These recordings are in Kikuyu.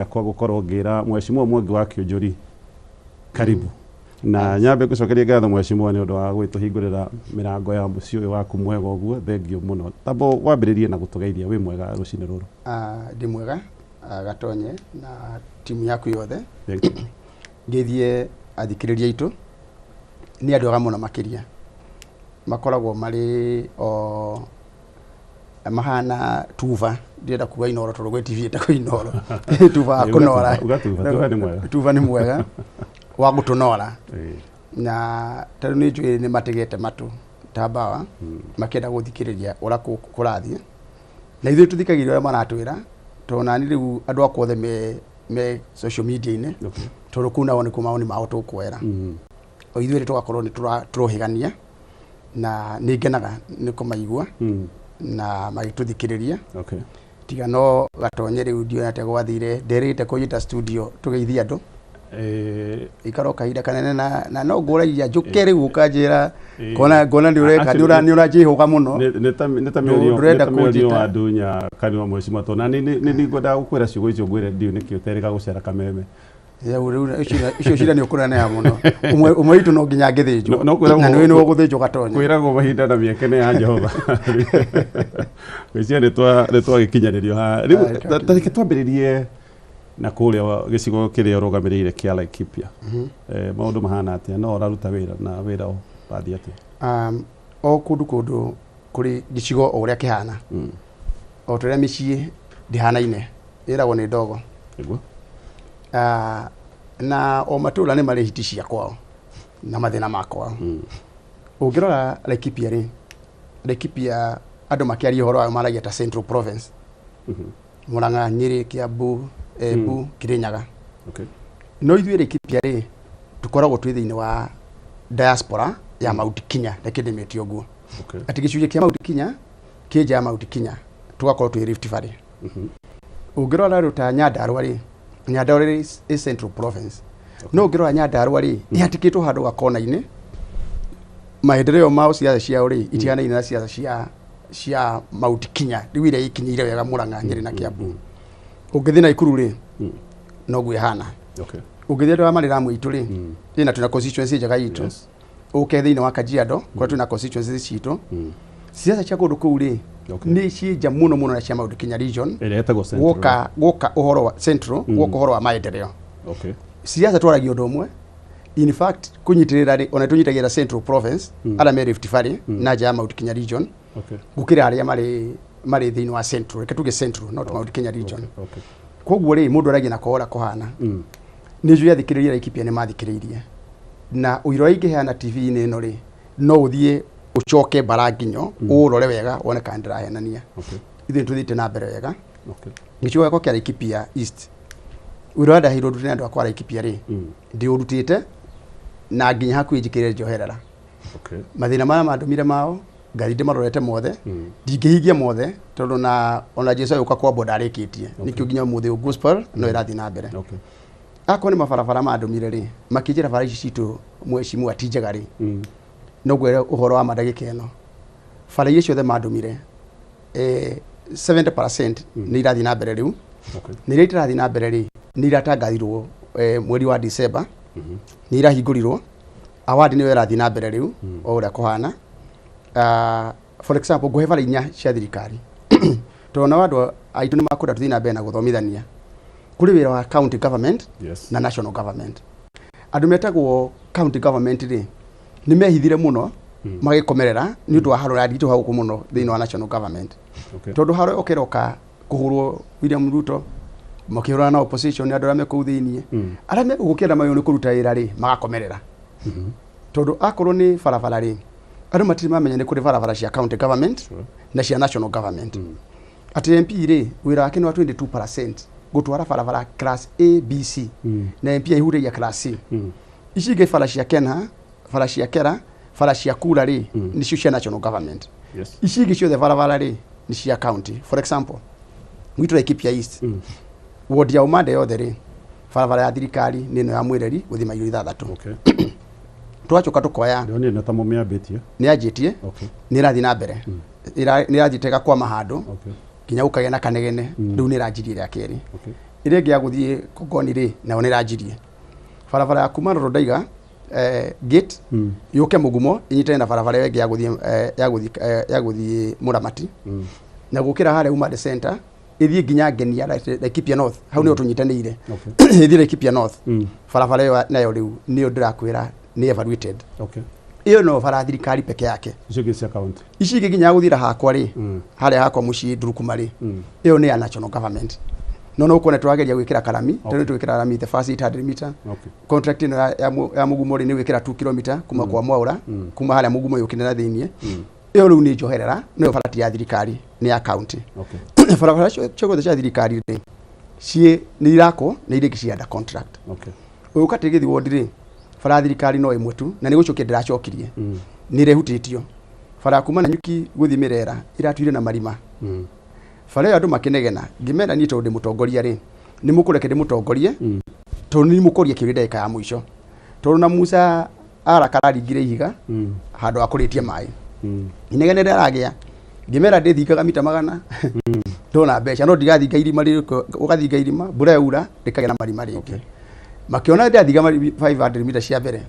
Kwa gũkorwo ngĩra Mheshimiwa Mwangi wa Kĩũnjũri karibu na nyambe ngũcokerie ngatho, Mheshimiwa, nĩ ũndũ wa gwĩtũhingũrĩra mĩrango ya mũciĩ ũyũ waku mwega ũguo. Thengiũ mũno. Tambo wambĩrĩrie na gũtũgeithia. Wĩ mwega rũcinĩ rũrũ? Ndĩ mwega, Gatonye na timu yaku yothe. Thank you. Ngeithie athikĩrĩria aitũ, nĩ andũ ega mũno makĩria, makoragwo marĩ o mahana tuba. Ndĩrenda kuga Inoro tondũ gwĩ TV ĩtagwo Inoro. Tuba wa kũnora. Uga tuba, tuba nĩ mwega. Tuba nĩ mwega wa gũtũnora, na tondũ nĩ njũĩ nĩ mategete matũ ta mbawa makĩenda gũthikĩrĩria ũrĩa kũrathiĩ, na ithuĩ tũthikagĩrĩria ũrĩa maratwĩra, tondũ nani rĩu andũ akwa othe me social media-inĩ, tondũ kũu nao nĩkuo mawoni mao tũkuoera. O ithuĩ tũgakorwo nĩ tũrohĩgania, na nĩ ngenaga nĩ kũmaigua na magĩtũthikĩrĩria. Tiga no Gatonye, rĩu ndiona atĩa gwathire, nderĩte kũnyita studio tũgeithie andũ, ikara o kahinda kanene na no ngũragia njũke rĩu ũkanjĩra ngona nĩ ũreka nĩ ũranjĩhũga mũno. Nĩ ta mĩario Ndũrenda nĩ ta mĩario kũnjĩta. Wa ndunya kanua, Mheshimiwa, tondũ na nĩ ngwendaga gũkwĩra ciugo icio, ngwĩre ndiũ nĩkĩ ũterĩga gũcera Kameme. Rĩu icio cira nĩ ũkũneneha mũno. Ũmwe witũ no nginya angĩthĩnjwo. No kwĩragwo- Na nĩwe nĩwe ũgũthĩnjwo, Gatonye. Kwĩragwo mahinda na mĩeke nĩ ya Jehova. Ngwĩciria nĩ twagĩkinyanĩrio haha rĩu. Ta reke twambĩrĩrie na kũrĩa gĩcigo kĩrĩa ũrũgamĩrĩire kĩa Laikipia. Maũndũ mahana atĩa? No ũraruta wĩra na wĩra ũrathiĩ atĩa? O kũndũ kũrĩ gĩcigo o ũrĩa kĩhana, o ta ũrĩa mĩciĩ ndĩhanaine, ĩragwo nĩ ndogo. Ah, na o matũra nĩ marĩ hiti cia kwao na mathĩna ma kwao. Ũngĩrora Laikipia rĩ, Laikipia andũ makĩaria ũhoro wayo maragia ta Central Province, Murang'a, Nyĩrĩ, Kiambu, Embu, Kirinyaga. No ithuĩ Laikipia rĩ, tũkoragwo twĩ thĩinĩ wa diaspora ya Mount Kenya, reke ndĩmĩte ũguo, atĩ gĩcunjĩ kĩa Mount Kenya kĩ nja ya Mount Kenya, tũgakorwo twĩ Rift Valley. Ũngĩrora rĩu ta Nyandarua rĩ, Nyandarua rĩ ĩ Central Province, no ũngĩrora Nyandarua rĩ, ĩhatĩkĩtwo handũ gakona-inĩ. Maendeleo mao, ciaca ciao rĩ, itihanaine na ciaca cia Mount Kenya rĩu iria ikinyĩire wega Murang'a, Nyĩrĩ na Kiambu. Ũngĩthiĩ Naikuru rĩ, noguo ĩhana. Ũngĩthiĩ andũ arĩa marĩ Lamu itũ rĩ, ĩna twĩna constituency njega itũ. Ũke thĩinĩ wa Kajiado kũrĩa twĩna constituency citũ, ciaca cia kũndũ kũu rĩ, nĩ ciĩ nja mũno mũno na cia Mount Kenya region. Ĩrĩa ĩtagwo Central. Guoka ũhoro wa Central, guoka ũhoro wa maendeleo, siasa twaragia ũndũ ũmwe. In fact, kũnyitĩrĩra rĩ, ona tũnyitagĩrĩra Central Province, arĩa me Rift Valley na nja ya Mount Kenya region, gũkĩra arĩa marĩ thĩinĩ wa Central, reke tuge Central, not Mount Kenya region. Koguo rĩ, mũndũ aragia na kũhora kũhana nĩ njũĩ athikĩrĩria Laikipia nĩ mathikĩrĩirie, na ũira ũrĩa ingĩheana TV-inĩ ĩno rĩ, no ũthiĩ ũcoke bara nginyo ũrore wega wone kana ndĩrahenania. Ithuĩ nĩ tũthiĩte na mbere wega. Gĩcigo gĩakwa kĩa Laikipia East, wĩra ũrĩa ndaheirwo ndute nĩ andũ akwa Laikipia rĩ, ndĩũrutĩte na nginya hakuhĩ njĩkĩre njoherera. Mathĩna marĩa mandũmire mao ngathiĩ ndĩmarorete mothe. Ndingĩhingia mothe tondũ na ona Jesu agĩũka kwambwo ndarĩkĩtie. Nĩkĩo nginya ũmũthĩ gospel no ĩrathiĩ na mbere. Akorwo nĩ mabarabara mandũmire rĩ, makĩnjĩra bara ici citũ, mheshimiwa, ti njega rĩ, no ngwĩre ũhoro wa ma ndagĩka ĩno, bara iria ciothe mandũmire, 70% nĩ irathiĩ na mbere rĩu. Na iria itarathiĩ na mbere rĩ, nĩ iratangathirwo mweri wa December, nĩ irahingũrirwo. Award nĩyo ĩrathiĩ na mbere rĩu o ũrĩa kũhana. For example, ngũhe bara inya cia thirikari, tondũ nao andũ aitũ nĩ makwenda tũthiĩ na mbere na gũthomithania. Kũrĩ wĩra wa county government na national government. Andũ metagwo county government rĩ, nĩ mehithire mũno magĩkomerera nĩ ũndũ wa haro ya nditũha gũkũ mũno thĩinĩ wa national government, tondũ haro yoka ĩroka kũhũrwo William Ruto makĩhũrana na opposition, andũ arĩa me kũu thĩiniĩ, arĩa me gũkĩenda mayũ nĩ kũruta wĩra rĩ, magakomerera, tondũ akorwo nĩ barabara rĩ, andũ matirĩ mamenya nĩ kũrĩ barabara cia county government na cia national government. Atĩ MP rĩ, wĩra wake nĩ wa 22% gũtwara barabara class A, B, C, na MP aihuragia class C. Ici ingĩ, bara cia Kena, bara cia Kera, bara cia Kura rĩ, nĩcio cia national government. Ici ingĩ ciothe barabara rĩ, nĩ cia county. For example, gwitũ Laikipia East, ward ya Umande yothe rĩ, barabara ya thirikari nĩ ĩno ya Mwĩreri gũthiĩ mairo 6. Twacoka tũkoya Ndĩronire nĩ ta mũmĩambĩtie. Nĩ yanjĩtie. Nĩ ĩrathiĩ na mbere. Nĩ ĩrathiĩte ĩgakwama handũ nginya gũkagĩa na kanegene. Rĩu nĩ ĩranjirie ĩrĩa kerĩ. Ĩrĩa ĩngĩ ya gũthiĩ Kongoni rĩ, nayo nĩ ĩranjirie. Barabara ya kuma Rondaiga gate yũke Mũgumo ĩnyitane na barabara ĩyo ĩngĩ ya gũthiĩ ya gũthiĩ Mũramati na gũkĩra harĩa Umande Center ĩthiĩ nginya Ngenia Laikipia North, hau nĩho tũnyitanĩire. Ĩthiĩ Laikipia North. Barabara ĩyo nayo rĩu nĩyo ndĩrakwĩra nĩ evaluated. Ĩyo no bara ya thirikari peke yake. Icio ingĩ cia county? Ici ingĩ nginya gũthira hakwa rĩ, harĩa hakwa mũciĩ Ndurukuma rĩ, ĩyo nĩ ya national government, no no ũkuona tũrageria gwĩkĩra karami. Tondũ twĩkĩra rami the first 800 meter. Contract ĩno ya Mũgumo rĩ, nĩ gwĩkĩra 2 km kuma kwa Mwaũra, kuma harĩa Mũgumo yũkĩte na thĩiniĩ. Ĩyo rĩu nĩ njoherera, nĩyo bara ti ya thirikari, nĩ ya county. Barabara ciothe cia thirikari rĩ, ciĩ nĩ irakwo na iria ingĩ ci under contract. Ũyũ Katigĩthi ward rĩ, bara ya thirikari no ĩmwe tu, na nĩ gũcokia ndĩracokirie, nĩ ĩrehutĩtio. Bara ya kuma Nanyuki gũthiĩ Mĩrera ĩratuire na marima. Bara ĩyo andũ makĩnegena, ngĩmera niĩ tondũ ndĩ mũtongoria rĩ, nĩ mũkũreke ndĩmũtongorie, tondũ nĩ mũkũria kĩũria ndagĩka ya mũico, tondũ na Musa arakara aringire ihiga handũ ha kũrĩtie maĩ. Inegene rĩragĩa, ngĩmera ndĩthingaga mita 100 ndona mbeca, no ndigathinga irima rĩrĩ, ũgathinga irima mbura yaura rĩkagĩa na marima rĩngĩ. Makĩona ndĩrathinga 500 mita cia mbere,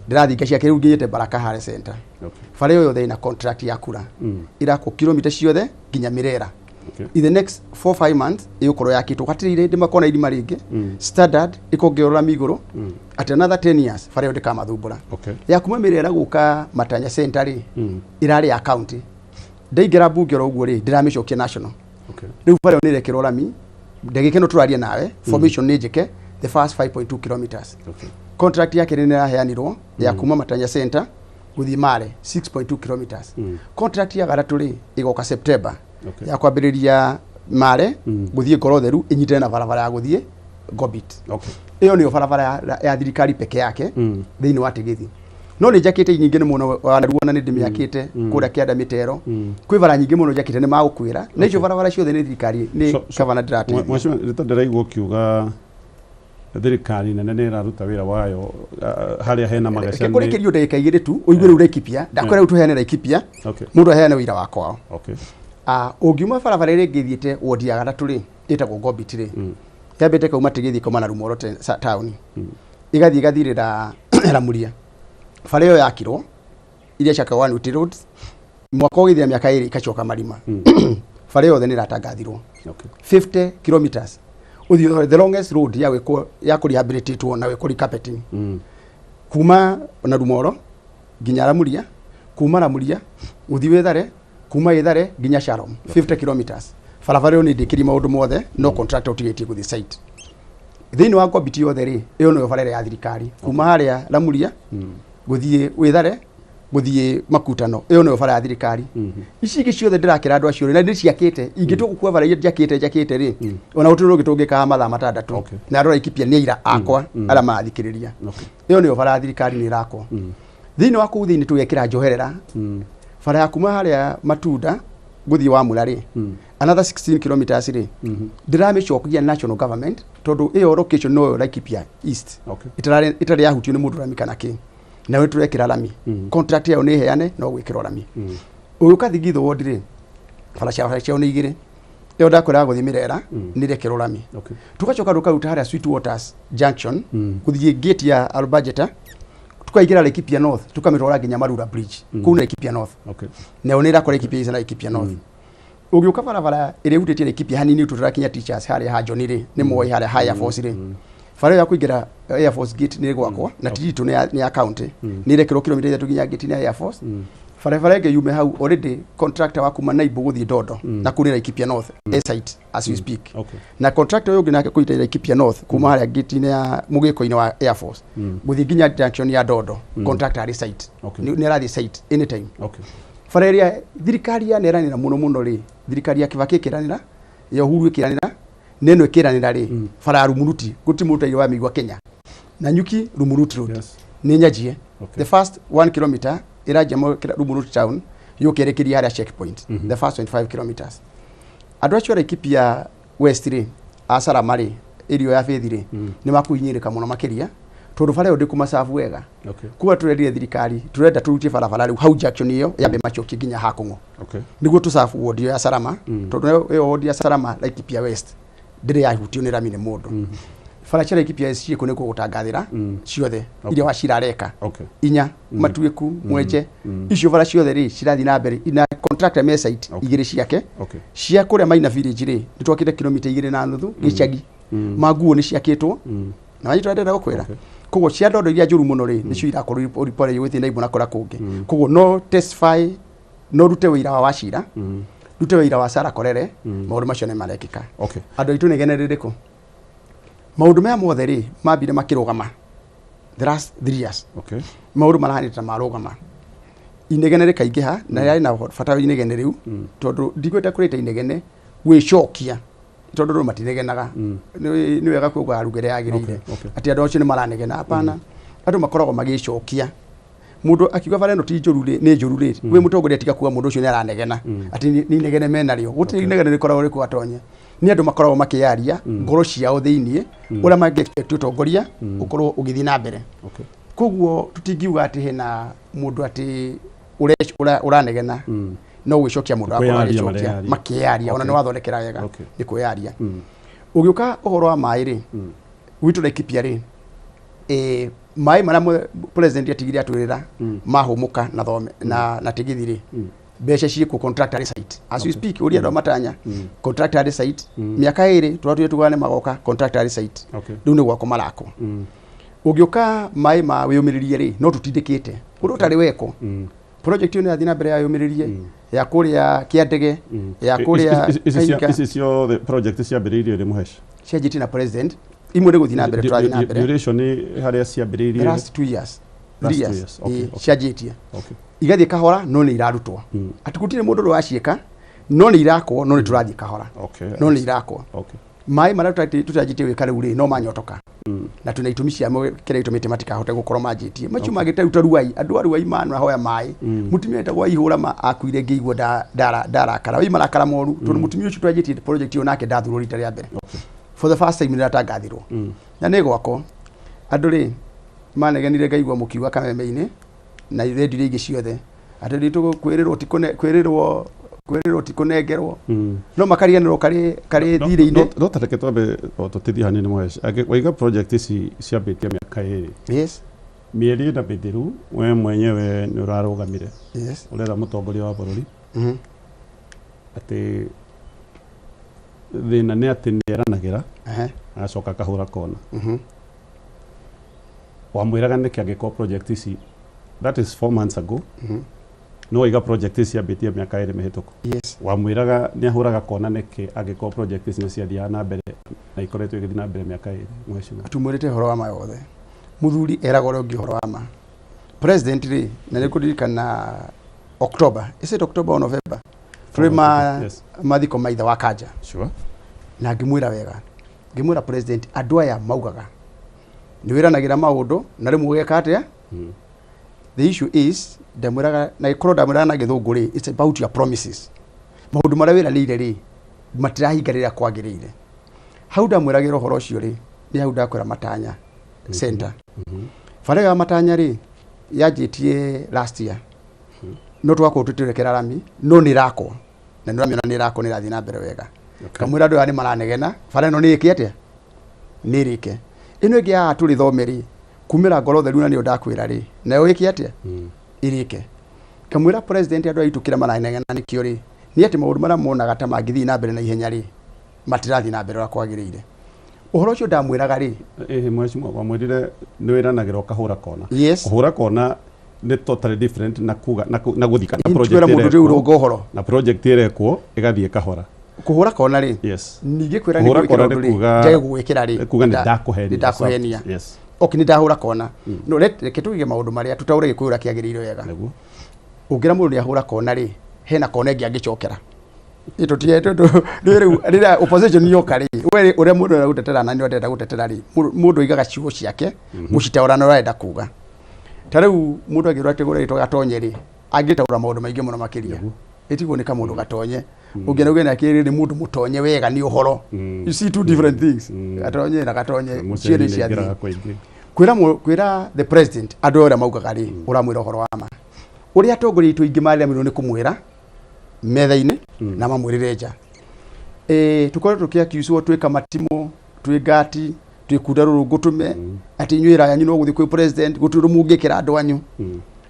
ndĩrathinga cia rĩu nginyĩte Baraka harĩa center. Bara ĩyo yothe ĩna contract ya kura, irakwo kilomita ciothe nginya Mĩrera. In the next 4 5 months ĩgũkorwo yakĩtwo, hatirĩ hĩndĩ makona irima rĩngĩ. Standard ĩkongererwo rami igũrũ. At another 10 years bara ĩyo ndĩkamathumbũra. Ya kuma Mĩrera gũka Matanya center rĩ, ĩrarĩ ya county. Ndaingĩra mbunge oro ũguo rĩ, ndĩramĩcokia national. Rĩu bara ĩyo nĩ ĩrekĩrwo rami ndagĩka ĩno tũraria nawe. Formation nĩ njĩke the first 5.2 kilometers. Contract yake nĩ ĩraheanirwo ya kuma Matanya center gũthiĩ Mare, 6.2 kilometers. Contract ya gatatũ rĩ, ĩgoka September, ya kwambĩrĩria Mare gũthiĩ Ngoro Theru, ĩnyitane na barabara ya gũthiĩ Ngobit. Ĩyo nĩyo barabara ya thirikari peke yake thĩinĩ wa Tigithi. No nĩ njakĩte nyingĩ nĩ mũno wanaruona, nĩ ndĩmĩakĩte kũrĩa kĩanda mĩtero. Kwĩ bara nyingĩ mũno njakĩte, nĩ magũkwĩra, na icio barabara ciothe nĩ thirikari, nĩ gavana ndĩrateithia. Mheshimiwa, rĩta ndĩraigua ũkiuga thirikari nene nĩ ĩraruta wĩra wayo harĩa hena mageca. Reke kũrĩkĩrio ndagĩka 2 tu ũigue rĩu Laikipia. Ndakwĩra rĩu tũheane Laikipia. Mũndũ aheane wĩra wa kwao. Ah, ũngiuma barabara ĩrĩa ĩngĩ ĩthiĩte wodi ya gatatũ rĩ, ĩtagwo Ngobit rĩ, yambĩte kauma Tigĩthi kauma na Rumoro taũni, ĩgathiĩ ĩgathirĩra Ramuria. Bara ĩyo yakirwo iria ciakagwo annuity roads, mwaka ũgĩthira mĩaka 2 ikacoka marima. Bara ĩyo yothe nĩ ĩratangathirwo. 50 kilometers ũthiĩ, the longest road ya gwĩkwo ya kũrehabilitatwo na gwĩkwo recarpeting, kuma na Rumoro nginya Ramuria, kuma Ramuria gũthiĩ Wĩthare, kuma Ĩthare nginya Shalom, 50 kilometers. Barabara ĩyo nĩ ndĩkĩrie maũndũ mothe, no contractor ũtigĩtie gũthiĩ site. Thĩinĩ wa Ngobit yothe rĩ, ĩyo nĩyo bara ĩrĩa ya thirikari kuma harĩa Ramuria gũthiĩ Wĩthare gũthiĩ Makutano, ĩyo nĩyo bara ya thirikari. Ici ingĩ ciothe ndĩrakĩra andũ acio rĩ, na ndĩciakĩte ingĩ tũgũkua bara iria njakĩte rĩ, ona gũtirĩ ũngĩ tũngĩkaga mathaa 6. Na andũ a Laikipia nĩ aira akwa arĩa marathikĩrĩria. Ĩyo nĩyo bara ya thirikari, nĩ ĩrakwo. Thĩinĩ wa kũu thĩinĩ tũgekĩra njoherera bara ya kuma harĩa Matunda gũthiĩ Wamura rĩ, another 16 kilometers rĩ, ndĩramĩcokia national government, tondũ ĩyo location noyo Laikipia East ĩtarĩ yahutio nĩ mũndũ rami kana kĩ, nayo tũrekĩra rami. Contract yayo nĩ heane, no gwĩkĩrwo rami. Ũgĩũka Thigitho ward rĩ, bara ciao nĩ igĩrĩ. Ĩyo ndakwĩraga gũthiĩ Mĩrera nĩ ĩrekĩrwo rami. Tugacoka tũkaruta harĩa Sweet Waters Junction gũthiĩ gate ya Albajeta, tukaingĩra Laikipia North, tukamĩtwara nginya Marura Bridge. Kũu nĩ Laikipia North. Nayo nĩ ĩrakora Laikipia East na Laikipia North. Ũgĩũka barabara ĩrĩa ĩhutĩtie Laikipia hanini tu, tũrakinya teachers harĩa ha John rĩ, nĩ moĩ harĩa ha Air Force rĩ, bara ĩyo ya kũingĩra Air Force gate nĩ gwakwa na ti itũ, nĩ ya county. Nĩ ĩrekĩrwo kilomita 3 nginya gate ya Air Force. Barabara ĩngĩ yume hau, already contractor wa kuma Naibu gũthiĩ Ndondo, na kũu nĩ Laikipia North, a site as we speak. Na contractor ũyũ ũngĩ nake kũnyita Laikipia North kuma harĩa gate-inĩ ya mũgĩko-inĩ wa Air Force gũthiĩ nginya junction ya Ndondo, contractor arĩ site. Nĩ arathiĩ site anytime. Bara ĩrĩa thirikari yaneranĩra mũno mũno rĩ, thirikari ya Kibaki ĩkĩranĩra, ya Uhuru ĩkĩranĩra, na ĩno ĩkĩranĩra rĩ, bara ya Rumuruti, gũtirĩ mũndũ ũtarĩ wa mĩigua Kenya na Nyuki Rumuruti Road. Nĩ nyanjie. The first 1 kilometer ĩranjia Rumuruti town yũke ĩrekerie harĩa checkpoint, the first 25 kilometers. Andũ acio a Laikipia West rĩ, a Salama rĩ, ĩrio ya Faith rĩ, nĩ makũhinyĩrĩka mũno makĩria, tondũ bara ĩyo ndĩkũmacabu wega. Kuga tũrendire thirikari, tũrenda tũrutie barabara rĩu hau junction ĩyo yambe macokie nginya Hakũng'o, nĩguo tũcabu ward ĩyo ya Salama, tondũ ĩyo ward ya Salama Laikipia West Ndĩrĩ yahutio nĩ rami nĩ mũndũ. Bara cia Laikipia ciĩkũ nĩ gũgũtangathĩra ciothe iria wacirareka inya matuĩku mwenje icio bara ciothe rĩ cirathiĩ na mbere na contractor me site igĩrĩ ciake cia kũrĩa Maina Village rĩ nĩ twakĩte kilomita 2.5 gĩcagi manguo nĩ ciakĩtwo na wanyita ndĩrenda gũkwĩra. Koguo cia ndondo iria njũru mũno rĩ nĩcio irakorwo ripore igũthiĩ na na kũrĩa kũngĩ. Koguo no testify, no rute wĩira wa Wachira, rute wĩira wa Sarah Korere, maũndũ macio nĩ marekĩka. Andũ aitũ nĩgene rĩrĩkũ maũndũ maya mothe rĩ mambire makĩrũgama the last 3 years. Maũndũ marahanĩte ta marũgama, inegene rĩkaingĩha na rĩarĩ na bata wa inegene rĩu tondũ ndikwenda kũrĩta inegene gwĩcokia tondũ andũ matinegenaga. Nĩ wega kuuga ruga ĩrĩa yagĩrĩire atĩ andũ acio nĩ maranegena. Hapana, andũ makoragwo magĩcokia. Mũndũ akiuga bara ĩno ti njũru rĩ, nĩ njũru rĩ, wĩ mũtongoria tiga kuga mũndũ ũcio nĩ aranegena atĩ nĩ inegene menarĩo. Gũtirĩ inegene rĩkoragwo rĩkuo atonye, nĩ andũ makoragwo makĩyaria ngoro ciao thĩiniĩ ũrĩa mangĩ expect ũtongoria ũkorwo ũgĩthiĩ na mbere. Koguo tũtingiuga atĩ hena mũndũ atĩ ũranegena, no gwĩcokia mũndũ akorwo Kwĩyaria. agĩcokia. Mareyaria. Makĩyaria ona nĩ wathondekera wega. Nĩ kwĩyaria. Ũgĩũka ũhoro wa maĩ rĩ, gwitũ Laikipia rĩ, maĩ marĩa president atigire atwĩrĩra mahũmũka na thome na tigithi rĩ, mbeca ciĩkuo, contractor arĩ site as we speak. Ũria andũ a matanya, contractor arĩ site mĩaka 2 tũratwire tugaga nĩ magoka, contractor arĩ site. Rĩu nĩ gwakwo marakwo. Ũngĩũka maĩ ma wĩyũmĩrĩrie rĩ, no tũtindĩkĩte ũndũ ũtarĩ wekwo. Project ĩyo nĩ ĩrathiĩ na mbere ya yũmĩrĩrie ya kũrĩa Kĩandege, ya kũrĩa Kahinga. Ici ciothe project ciambĩrĩirie rĩ, Mũhesh? Cianjĩtie na president, imwe nĩ gũthiĩ na mbere, tũrathiĩ na mbere. Duration nĩ harĩa ciambĩrĩirie? The last 2 years, Last three two years. years, okay, Cianjĩtie igathiĩ kahora no nĩ irarutwo. Atĩ gũtirĩ mũndũ ũrĩ waciĩka, no nĩ irakwo, no nĩ tũrathiĩ kahora. No nĩ irakwo. Maĩ marĩa tũtanjĩtie gwĩka rĩu rĩ, no manyotoka na twĩna itũmi ciamo kĩrĩa gĩtũmĩte matikahote gũkorwo manjĩtie macio mangĩ ta rĩu ta Ruai. Andũ a Ruai manahoya maĩ. Mũtumia etagwo Waihũra ma akuire ngĩigua ndarakara wĩ marakara moru tondũ mũtumia ũcio twanjĩtie project ĩyo nake ndathurwo rita rĩa mbere. For the first time nĩratangathirwo na nĩ gwakwo. Andũ rĩ manegenire ngaigua mũkiuga kameme-inĩ na redio iria ingĩ ciothe atĩ ritũ kwĩrĩrwo ti kwĩrĩrwo ti kũnengerwo no makariganĩrwo karĩ thirĩ-inĩ. No tareke twambe o tũtithie hanini, Mũhesh. Waiga project ici ciambĩtie mĩaka 2. Yes. Mĩeri 4 mĩthiru we mwenyewe nĩ ũrarũgamire ũrera mũtongoria wa bũrũri atĩ thĩna nĩ atĩ nĩ eranagĩra agacoka akahũra kona. Wamwĩraga nĩkĩ angĩkorwo project ici, that is 4 months ago, no waiga project ici ciambĩtie mĩaka 2 mĩhĩtũku? Yes. Wamwĩraga nĩ ahũraga kona nĩkĩ angĩkorwo project ici nĩ ciathiaga na mbere na ikoretwo igĩthiĩ na mbere mĩaka 2, mheshimiwa? Tumwĩrĩte ũhoro wa ma yothe. Mũthuri eragwo ũrĩa ũngĩ ũhoro wa ma. President rĩ, na nĩ kũririkana October, is it October or November, tũrĩ ma mathiko ma ithe wa Kanja na ngĩmwĩra wega, ngĩmwĩra, "President, andũ aya maugaga nĩ wĩranagĩra maũndũ na rĩmwe ũgeka atĩa?" The issue is ndamwĩraga na gĩkorwo ndamwĩraga na gĩthũngũ rĩ, it's about your promises. Maũndũ marĩa wĩranĩire rĩ, matirahinga rĩrĩa kwagĩrĩire. Hau ndamwĩragĩra ũhoro ũcio rĩ, nĩ hau ndakwĩra matanya center, bara ĩyo ya matanya rĩ, yanjĩtie last year no twakorwo tũtĩrekera rami, no nĩ ĩrakwo na nĩ ũramĩona nĩ ĩrakwo, nĩ ĩrathiĩ na mbere wega. Kamwĩra andũ aya nĩ maranegena, bara ĩno nĩ ĩke atĩa? Nĩ ĩrĩke. Ĩno ĩngĩ ya tũrĩ thome rĩ, kumĩra ngoro theru na nĩyo ndakwĩra rĩ, nayo ĩke atĩa? Ĩrĩke. Kamwĩra president, andũ aitũ kĩrĩa maranegena nĩkĩo rĩ, nĩ atĩ maũndũ marĩa monaga ta mangĩthiĩ na mbere na ihenya rĩ, matirathiĩ na mbere ũrĩa kwagĩrĩire. Ũhoro ũcio ndamwĩraga rĩ. Ĩhĩ, mheshimiwa, wamwĩrire nĩ wĩranagĩra ũkahũra kona. Yes. Kũhũra kona nĩ totally different na kuga na gũthika na project Twĩra mũndũ rĩu ĩrekwo rũnga ũhoro. Na project ĩrekwo ĩgathiĩ kahora. Kũhũra kona rĩ, ningĩ kwĩra nĩ Kũhũra gwĩkĩra kona ũndũ nĩ rĩ, njage gũgwĩkĩra rĩ, nĩ kuga nĩ ndakũhenia. Nĩ ndakũhenia. Okay, nĩ ndahũra kona, no reke tũige maũndũ marĩa tũtaũre gĩkũyũ ũrĩa kĩagĩrĩire wega. Ũngĩra mũndũ nĩ ahũra kona rĩ, hena kona ĩngĩ angĩcokera. Tũtige tondũ rĩu rĩrĩa opposition yoka rĩ, we ũrĩa mũndũ arenda gũtetera na nĩ arenda gũtetera rĩ, mũndũ aigaga ciugo ciake gũcitaũra na ũrĩa arenda kuga. Ta rĩu mũndũ angĩrwo atĩ gũrĩa rĩtwa gatonye rĩ, angĩtaũra maũndũ maingĩ mũno makĩria. Ĩtigwo nĩ kamũndũ gatonye ũngĩona uge nake nĩ mũndũ mũtonye wega nĩ ũhoro. You see, two different things, gatonye na gatonye Mũceri cierĩ nĩ ciathiĩ. aingĩraga kũingĩ. Kwĩra the president andũ arĩa maugaga rĩ, ũramwĩra ũhoro wa ma ũrĩa atongoria aitũ aingĩ maremirwo nĩ kũmwĩra metha-inĩ na mamwĩrĩre nja. Tukoretwo tũkĩakiucwo twĩ kamatimũ, twĩ ngati, twĩ kunda rũrũ ngũtũme atĩ inyuĩ ra yanyu no gũthiĩ kwĩ president, gũtirĩ ũndũ mũngĩkĩra andũ anyu.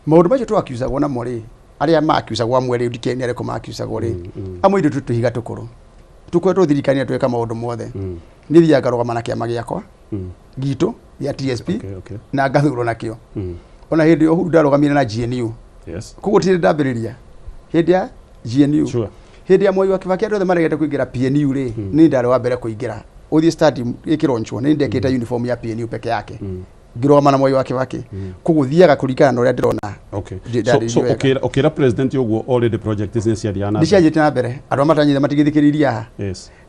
Maũndũ macio twakiucagwo namo rĩ, arĩa makiucagwo amwe rĩ, ndikĩũĩ nĩ arĩkũ makiucagwo rĩ, amwe ithuĩ twĩ tũhiga tũkũrũ, tũkoretwo thirikari-inĩ tweka maũndũ mothe. Niĩ thiaga ngarũgama na kĩama gĩakwa gitũ gĩa TSP na ngathurwo nakĩo. Ona hĩndĩ ya Uhuru ndarũgamire na GNU. Koguo tirĩ ndambĩrĩria hĩndĩ ya GNU. Hĩndĩ ya Mwai wa Kibaki andũ othe maregete kũingĩra PNU rĩ, niĩ ndarĩ wa mbere kũingĩra. Ũthiĩ stadium ĩkĩronchwo, nĩ ndekĩte uniform ya PNU peke yake. Ngĩrũgama na Mwai wa Kibaki. Koguo thiaga kũringana na ũrĩa ndĩrona. So ũkĩra president ũguo already project nĩ ciathiaga na mbere. Nĩ ciathiĩte na mbere. Andũ arĩa matanyite matingĩthikĩrĩria haha.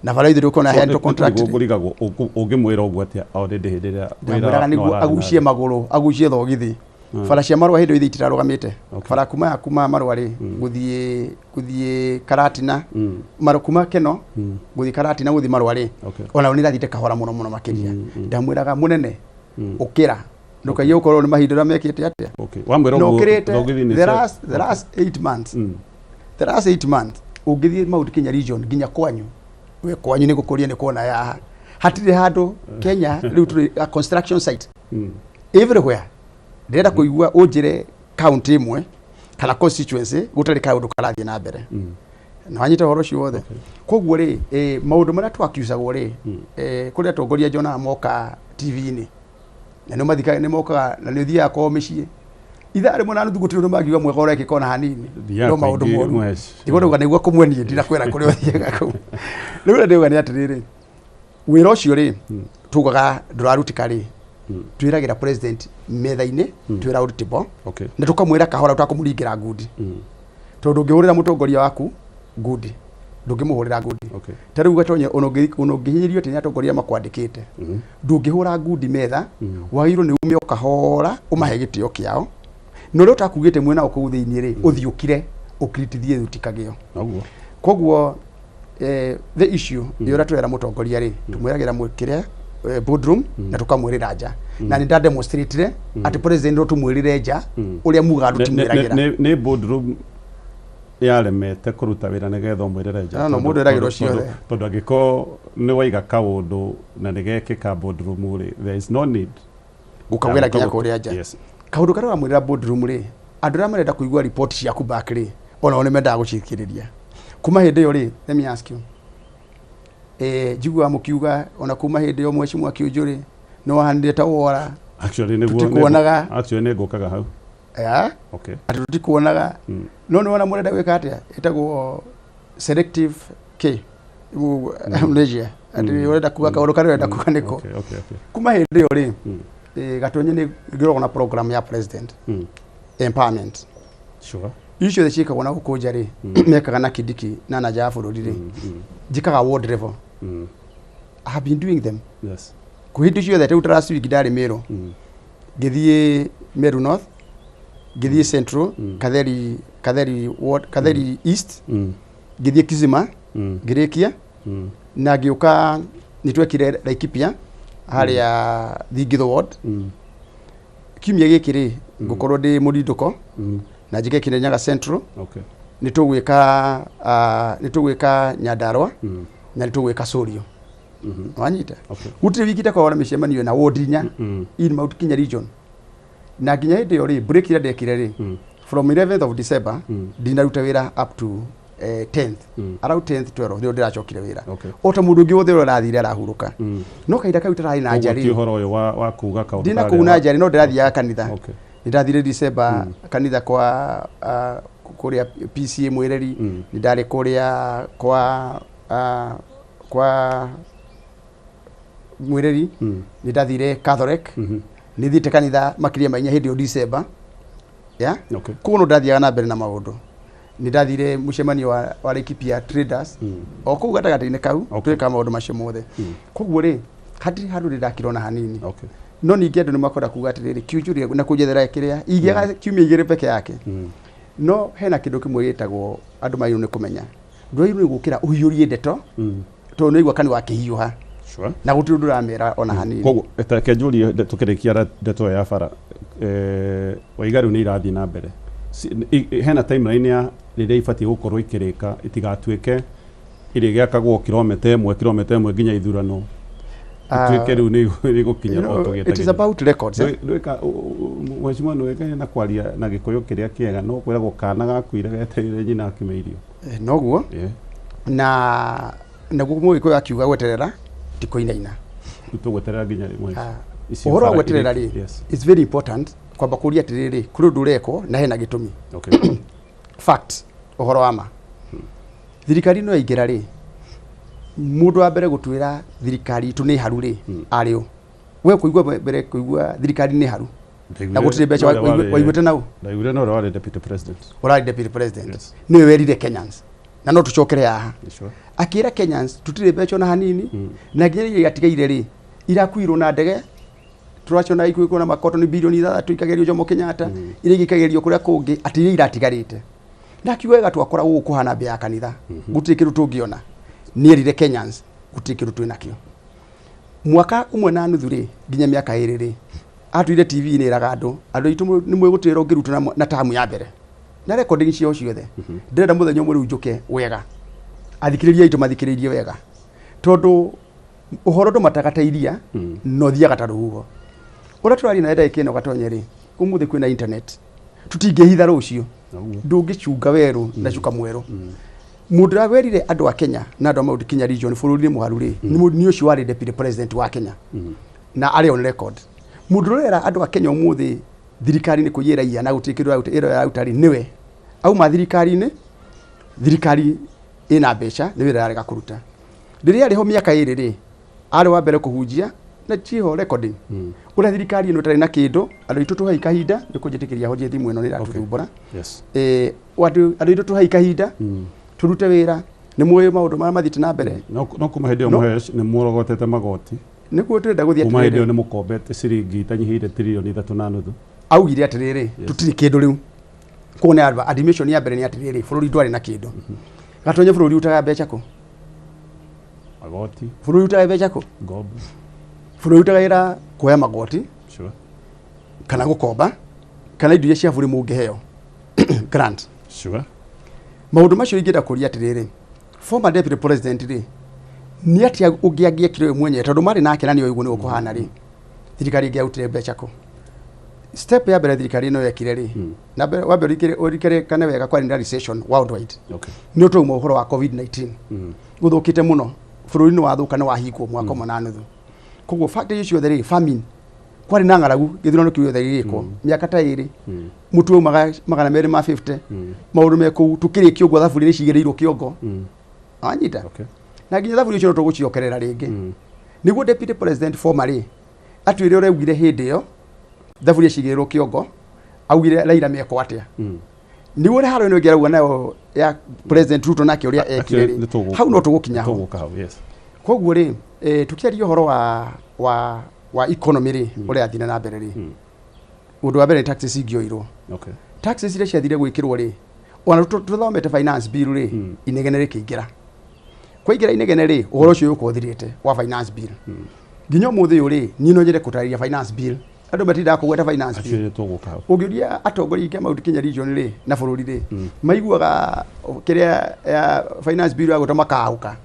Na bara ithuĩ tũkona heanĩtwo contract. Ngũrigagwo ũngĩmwĩra ũguo atĩa already hĩndĩ ĩrĩa ndamwĩraga nĩguo agucie magũrũ, agucie thogithi. Bara cia Marũa hĩndĩ ĩyo ithe itirarũgamĩte. Bara kuma ya kuma Marũa rĩ, gũthiĩ Karatina, kuma Keno, gũthiĩ Karatina gũthiĩ Marũa rĩ, ona nĩ irathiĩte kahora mũno mũno makĩria. Ndamwĩraga mũnene, ũkĩra. Ndũkaiye gũkorwo nĩ mahinda ũrĩa mekĩte atĩa. Wamwĩra Na ũguo ũkĩrĩte thogithi nĩ the last 8 months. The last 8 months ũngĩthiĩ Mount Kenya region nginya kwanyu, we kwanyu nĩ gũkũria nĩ kuona yaha. Hatirĩ handũ Kenya rĩu tũrĩ a construction site. Everywhere. Ndĩrenda kũigua ũnjĩre county ĩmwe kana constituency gũtarĩ kaũndũ karathiĩ na mbere. Na wanyita ũhoro ũcio wothe. Koguo rĩ, maũndũ marĩa twakiucagwo rĩ, kũrĩ atongoria njonaga moka TV-inĩ. Na nĩ mathikaga, nĩ mokaga na nĩ ũthiaga kwao mĩciĩ. Ithaa rĩmwe na nuthu gũtirĩ ũndũ mangiuga mwega ũrekĩka ona hanini. Thiaga No maũndũ kũingĩ moru. mweci. Ndigwo ndauga nĩguo kũmwe niĩ ndinakwĩra kũrĩa ũthiaga kũu. Rĩu ũrĩa ndĩrauga nĩ atĩrĩrĩ, wĩra ũcio rĩ, tugaga ndũrarutĩka rĩ, twĩragĩra president metha-inĩ, twĩ round table, na tũkamwĩra kahora tũtakũmũringĩra ngundi. Tondũ ũngĩhũrĩra mũtongoria waku ngundi, ndũngĩmũhũrĩra ngundi. Ta rĩu Gatonye, ona ũngĩhinyĩrĩrio atĩ nĩ atongoria makwandĩkĩte, ndũngĩhũra ngundi metha, wagĩrĩirwo nĩ ume o kahora, ũmahe gĩtĩo kĩao. Na ũrĩa ũtakugĩte mwena o kũu thĩinĩ rĩ, ũthiĩ ũkire, ũkiritithie rũtikagĩo. Koguo, the issue nĩ ũrĩa twera mũtongoria rĩ, tũmwĩragĩra kĩrĩa, boardroom, na tũkamwĩrĩra nja. Na nĩ nda demonstrate atĩ president no tũmwĩrĩre nja, ũrĩa mugaga tũtimwĩragĩra. Nĩ boardroom yaremete kũruta wĩra nĩgetha ũmwĩrĩre nja. No, no, mũndũ eragĩrwo ciothe. Tondũ angĩkorwo nĩ waiga kaũndũ na nĩ gekĩka boardroom rĩ, there is no need gũkagwĩra nginya kũrĩa nja. Kaũndũ karĩa ũramwĩrĩra boardroom rĩ, andũ arĩa marenda kũigua report ciaku back rĩ, onao nĩ mendaga gũcithikĩrĩria. Kuma hĩndĩ ĩyo rĩ, let me ask you. Njiguaga mũkiuga ona kuma hĩndĩ ĩyo Mheshimiwa Kiunjuri nĩ wahanire ta wora. Actually, nĩguo, Tũtikuonaga. Actually, nĩ ngũkaga hau. Atĩ tũtikuonaga. No nĩ wona mũrenda gwĩka atĩa? Ĩtagwo selective K. Amnesia. Atĩ ũrenda kuga kaũndũ karĩa ũrenda kuga nĩko. Kuma hĩndĩ ĩyo rĩ, Gatonye nĩ ngĩrorwo na program ya president. Empowerment. Icio ciothe ciĩkagwo na gũkũ nja rĩ, mekaga na Kindiki na na nja ya bũrũri rĩ, njĩkaga ward level. I have been doing them. Kwĩ hĩndĩ ciothe, rĩu last week ndarĩ Meru. Ngĩthiĩ Meru North, ngĩthiĩ Central, Katheri ward, Katheri East, ngĩthiĩ Kisima, ngĩrĩkia, na ngĩũka nĩ twekire Laikipia harĩa Thingitho ward. Kiumia gĩkĩ rĩ, ngũkorwo ndĩ Mũrindũko, na njĩke Kirinyaga Central. Nĩ tũgwĩka Nyandarua, na nĩ tũgwĩka Sorio. Wanyita? Gũtirĩ wiki itakoragwo na mĩcemanio na ward inya in Mount Kenya region. Na nginya hĩndĩ ĩyo rĩ, break ĩrĩa ndekire rĩ, from 11th of December, ndinaruta wĩra up to 10th. Around 10th, 12th, nĩrĩo ndĩracokire wĩra. O ta mũndũ ũngĩ wothe ũrĩa ũrathire arahurũka. No kahinda kau itararĩ na Koguo nja rĩ, ti ũhoro ũyũ wa kuga kaũndũ ndina karĩa kũu na wa- nja rĩ, no ndĩrathiaga kanitha. Nĩ ndathire December kanitha kwa kũrĩa PCA Mwĩreri, nĩ ndarĩ kũrĩa kwa Mwĩreri, nĩ ndathire Catholic, nĩ thiĩte kanitha makĩria ma inya hĩndĩ ĩyo December. Koguo no ndathiaga na mbere na maũndũ. Nĩ ndathire mũcemanio wa Laikipia Traders, o kũu gatagatĩ-inĩ kau, twĩkaga maũndũ macio mothe. Koguo rĩ, hatirĩ handũ ndĩndakira ona hanini. No ningĩ andũ nĩ makwenda kuga atĩrĩrĩ, Kiunjuri na kũnjethera kĩrĩa, ingĩaga kiumia igĩrĩ peke yake. No hena kĩndũ kĩmwe gĩtagwo andũ magĩrĩirwo nĩ kũmenya. Ndwagĩrĩirwo nĩ gũkĩra ũhiũrie ndeto, tondũ nĩ waigua kanua gakĩhiũha. Na gũtirĩ ũndũ ũramera ona hanini. Koguo, reke njũrie tũkĩrĩkia ndeto ĩyo ya bara, waiga rĩu nĩ irathiĩ na mbere. Hena timeline ya rĩrĩa ibatiĩ gũkorwo ikĩrĩka, itigatuĩke Ĩrĩgĩakagwo kilomita ĩmwe kilomita ĩmwe nginya ithurano ituĩke rĩu nĩ ĩgũkinya You o know, it is tũgĩetagĩrĩra. about records, eh? Ndwĩka mheshimiwa nĩwĩkaine na kwaria na gĩkũyũ kĩrĩa kĩega no kwĩragwo kana gakuire getereire nyina akime irio. Noguo. Na naguo mũgĩkũyũ akiuga gweterera ti kũinaina. Rĩu tũgweterera nginya rĩ, mheshimiwa? Icio Ũhoro wa bara gweterera rĩ, it's very important kwamba kũria atĩrĩrĩ, kũrĩ ũndũ ũrekwo na hena gĩtũmi. Fact, ũhoro wa ma, thirikari ĩno yaingĩra rĩ, mũndũ wa mbere gũtwĩra thirikari itũ nĩ haru rĩ, arĩ ũ? We kũigua mbere kũigua thirikari nĩ haru na gũtirĩ mbeca, waiguĩte nau? Ndaiguire no ũrĩa warĩ deputy president. Ũrarĩ deputy president. Nĩwe werire Kenyans, na no tũcokere haha. Akĩra Kenyans tũtirĩ mbeca ona hanini, na nginya iria iratigaire rĩ, irakuirwo na ndege tũraciona ikuĩkwo na makoto nĩ bilioni 6 ikagerio Jomo Kenyatta, iria ingĩ ikagerio kũrĩa kũngĩ, atĩ iria iratigarĩte. Na akiuga wega twakora gũkũ kũhana mbĩa ya kanitha, gũtirĩ kĩndũ tũngĩona. Nĩerire Kenyans gũtirĩ kĩndũ twĩ nakĩo. Mwaka ũmwe na nuthu rĩ, nginya mĩaka 2 rĩ, atwire TV-inĩ ĩraga andũ, andũ aitũ nĩ mwĩgũtĩra ũngĩrutwo na tamu ya mbere na recording ciao ciothe. Ndĩrenda mũthenya ũmwe rĩu njũke wega, athikĩrĩria aitũ mathikĩrĩirie wega, tondũ ũhoro ndũmataga ta iria no thiaga ta rũhuho. Ũrĩa tũraria nawe ndagĩka ĩno gatonye rĩ, ũmũthĩ kwĩna internet, tũtingĩhitha rũciũ. Ndũngĩcunga werũ na cuka mwerũ. Mũndũ ũrĩa werire andũ a Kenya na andũ a Mount Kenya region bũrũri nĩ mũharu rĩ, nĩ ũcio warĩ deputy president wa Kenya na arĩ on record. Mũndũ ũrera andũ a Kenya ũmũthĩ thirikari nĩ kũiyĩra iya na gũtirĩ kĩndũ ĩraruta, ĩro ĩraruta rĩ, nĩwe auma thirikari-inĩ. Thirikari ĩna mbeca, nĩ wĩra yarega kũruta. Rĩrĩa arĩ ho mĩaka 2 rĩ, arĩ wa mbere kũhunjia na ciho recording ũrĩa thirikari ĩno ĩtarĩ na kĩndũ. Andũ aitũ tũhei kahinda, nĩ kũnjĩtĩkĩria horie thimũ ĩno nĩ ĩratũthumbũra. Andũ aitũ tũhei kahinda tũrute wĩra, nĩ mũĩ maũndũ marĩa mathiĩte na mbere. No kuma hĩndĩ ĩyo mũhesh nĩ mũrogotete magoti. Nĩguo tũrenda gũthiĩ. Kuma hĩndĩ ĩyo Atĩrĩrĩ, nĩ mũkombete ciringi itanyihĩire tiririoni 3.5. Augire atĩrĩrĩ, tũtirĩ kĩndũ rĩu. Koguo nĩ admission ya mbere nĩ atĩrĩrĩ, bũrũri ndwarĩ na kĩndũ. Gatonye, bũrũri utaga mbeca kũ? Magoti. Bũrũri utaga mbeca kũ? Ngombo. Bũrũri utaga wĩra kuoya magoti kana gũkomba kana indo iria cia bũrũri mũngĩheo grant. Maũndũ macio ingĩenda kũria atĩrĩrĩ, former deputy president rĩ, nĩ atĩa ũngĩ angĩekire we mwenyewe, tondũ marĩ nake na nĩoĩ ũguo nĩguo kũhana rĩ, thirikari ĩngĩarutire mbeca kũ? Step ya mbere thirikari ĩno yekire rĩ, na mbere wambe ũririkane wega, kwarĩ na recession worldwide. Nĩ ũtwauma ũhoro wa COVID-19, gũthũkĩte mũno, bũrũri nĩ wathũka, nĩ wahingwo mwaka ũmwe na nuthu. Koguo factor icio ciothe rĩ, famine, kwarĩ na ng'aragu, gĩthurano kĩu gĩothe gĩgĩkwo mĩaka ta 2, mũtu waumaga 250, maũndũ me kũu. Tũkĩrĩkia ũguo thaburia nĩ cigĩrĩirwo kĩongo, wanyita? Na nginya thaburia icio no tũgũciongerera rĩngĩ. Nĩguo deputy president former rĩ atwĩre ũrĩa augire hĩndĩ ĩyo thaburia cigĩrĩrwo kĩongo, augire Raila mekwo atĩa? Nĩguo ũrĩa haro ĩno ĩngĩ arauga nayo ya President Ruto nake ũrĩa ekire Actually, rĩ, hau no tũgũkinya ho. Tũgũka hau, yes. Koguo rĩ, tũkĩaria ũhoro wa economy rĩ, ũrĩa yathire na mbere rĩ, ũndũ wa mbere nĩ taxes ingĩoirwo. Taxes iria ciathire gwĩkĩrwo rĩ, ona tũthomete finance bill rĩ, inegene rĩkĩingĩra. Kwaingĩra inegene rĩ, ũhoro ũcio ũyũka ũthirĩte wa finance bill. Nginya ũmũthĩ ũyũ rĩ, niĩ no nyende kũtarĩria finance bill, andũ matindaga kũgweta finance bill. Actually, tũgũka hau. Ũngĩũria atongoria aingĩ a Mount Kenya region rĩ na bũrũri rĩ, maiguaga kĩrĩa ya finance bill ya gwĩtwo makahũka,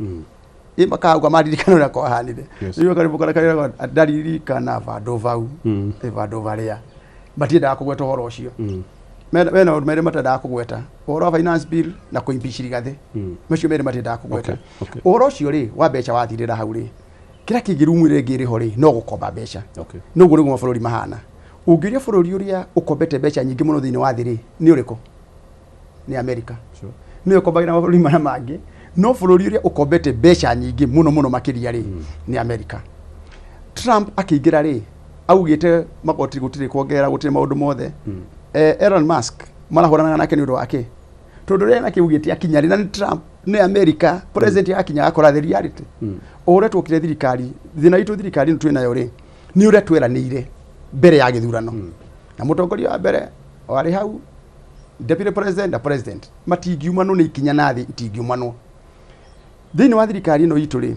ĩ makahũka maririkana ũrĩa kwahanire. Rĩu karĩmbo karĩa karĩa ndaririkana vandũ vau, ĩ vandũ varĩa matiendaga kũgweta ũhoro ũcio. Mena maũndũ merĩ matendaga kũgweta, ũhoro wa finance bill na kũ-impeach Rigathĩ. Macio merĩ matiendaga kũgweta. Ũhoro ũcio rĩ wa mbeca wathirĩra hau rĩ, kĩrĩa kĩngĩ rumu ĩrĩa ĩngĩ ĩrĩ ho rĩ, no gũkomba mbeca. Noguo nĩguo mabũrũri mahana. Ũngĩũria bũrũri ũrĩa ũkombete mbeca nyingĩ mũno thĩinĩ wa thĩ rĩ, nĩ ũrĩkũ? Nĩ Amerika. Nĩyo ĩkombagĩra mabũrũri marĩa mangĩ, no bũrũri ũrĩa ũkombete mbeca nyingĩ mũno mũno makĩria rĩ, nĩ Amerika. Trump akĩingĩra rĩ, augĩte magoti gũtirĩ kuongerera, gũtirĩ maũndũ mothe. Elon Musk marahũranaga nake nĩ ũndũ wa kĩ? Tondũ rĩrĩa nake augĩte akinya rĩ, na nĩ Trump, nĩ America president, akinya agakora the reality. O ũrĩa twokire thirikari, thĩna witũ thirikari ĩno twĩ nayo rĩ, nĩ ũrĩa tweranĩire mbere ya gĩthurano, na mũtongoria wa mbere warĩ hau, deputy president na president, matingiumanwo nĩ ikinya na thĩ, itingiumanwo thĩinĩ wa thirikari ĩno itũ rĩ.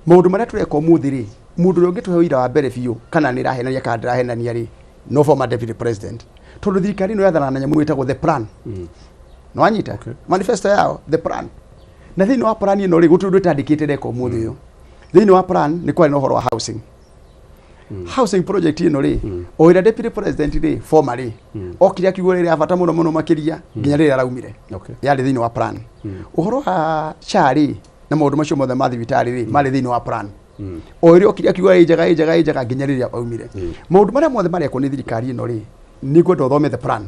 Maũndũ marĩa tũreka ũmũthĩ rĩ, mũndũ ũrĩa ũngĩtũhe ũira wa mbere biũ kana nĩ ĩrahenania kana ndĩrahenania rĩ, no former deputy president, tondũ thirikari ĩno yathanaga na nyamũ ĩtagwo the plan. Nĩwanyita? Manifesto yao, the plan. Na thĩinĩ wa plan ĩno rĩ, gũtirĩ ũndũ ĩtandĩkĩte reka ũmũthĩ ũyũ. Thĩinĩ wa plan nĩ kwarĩ na ũhoro wa housing, housing project ĩno rĩ, o ĩrĩa deputy president rĩ, former rĩ, okire akiuga rĩrĩa ya bata mũno mũno makĩria nginya rĩrĩa araumire. Yarĩ thĩinĩ wa plan. Ũhoro wa SHA rĩ, na maũndũ macio mothe ma thibitarĩ rĩ, marĩ thĩinĩ wa plan. O ĩrĩa okire akiuga ĩ njega, ĩ njega, ĩ njega nginya rĩrĩa aumire. Maũndũ marĩa mothe marekwo nĩ thirikari ĩno rĩ, nĩ ngwenda ũthome the plan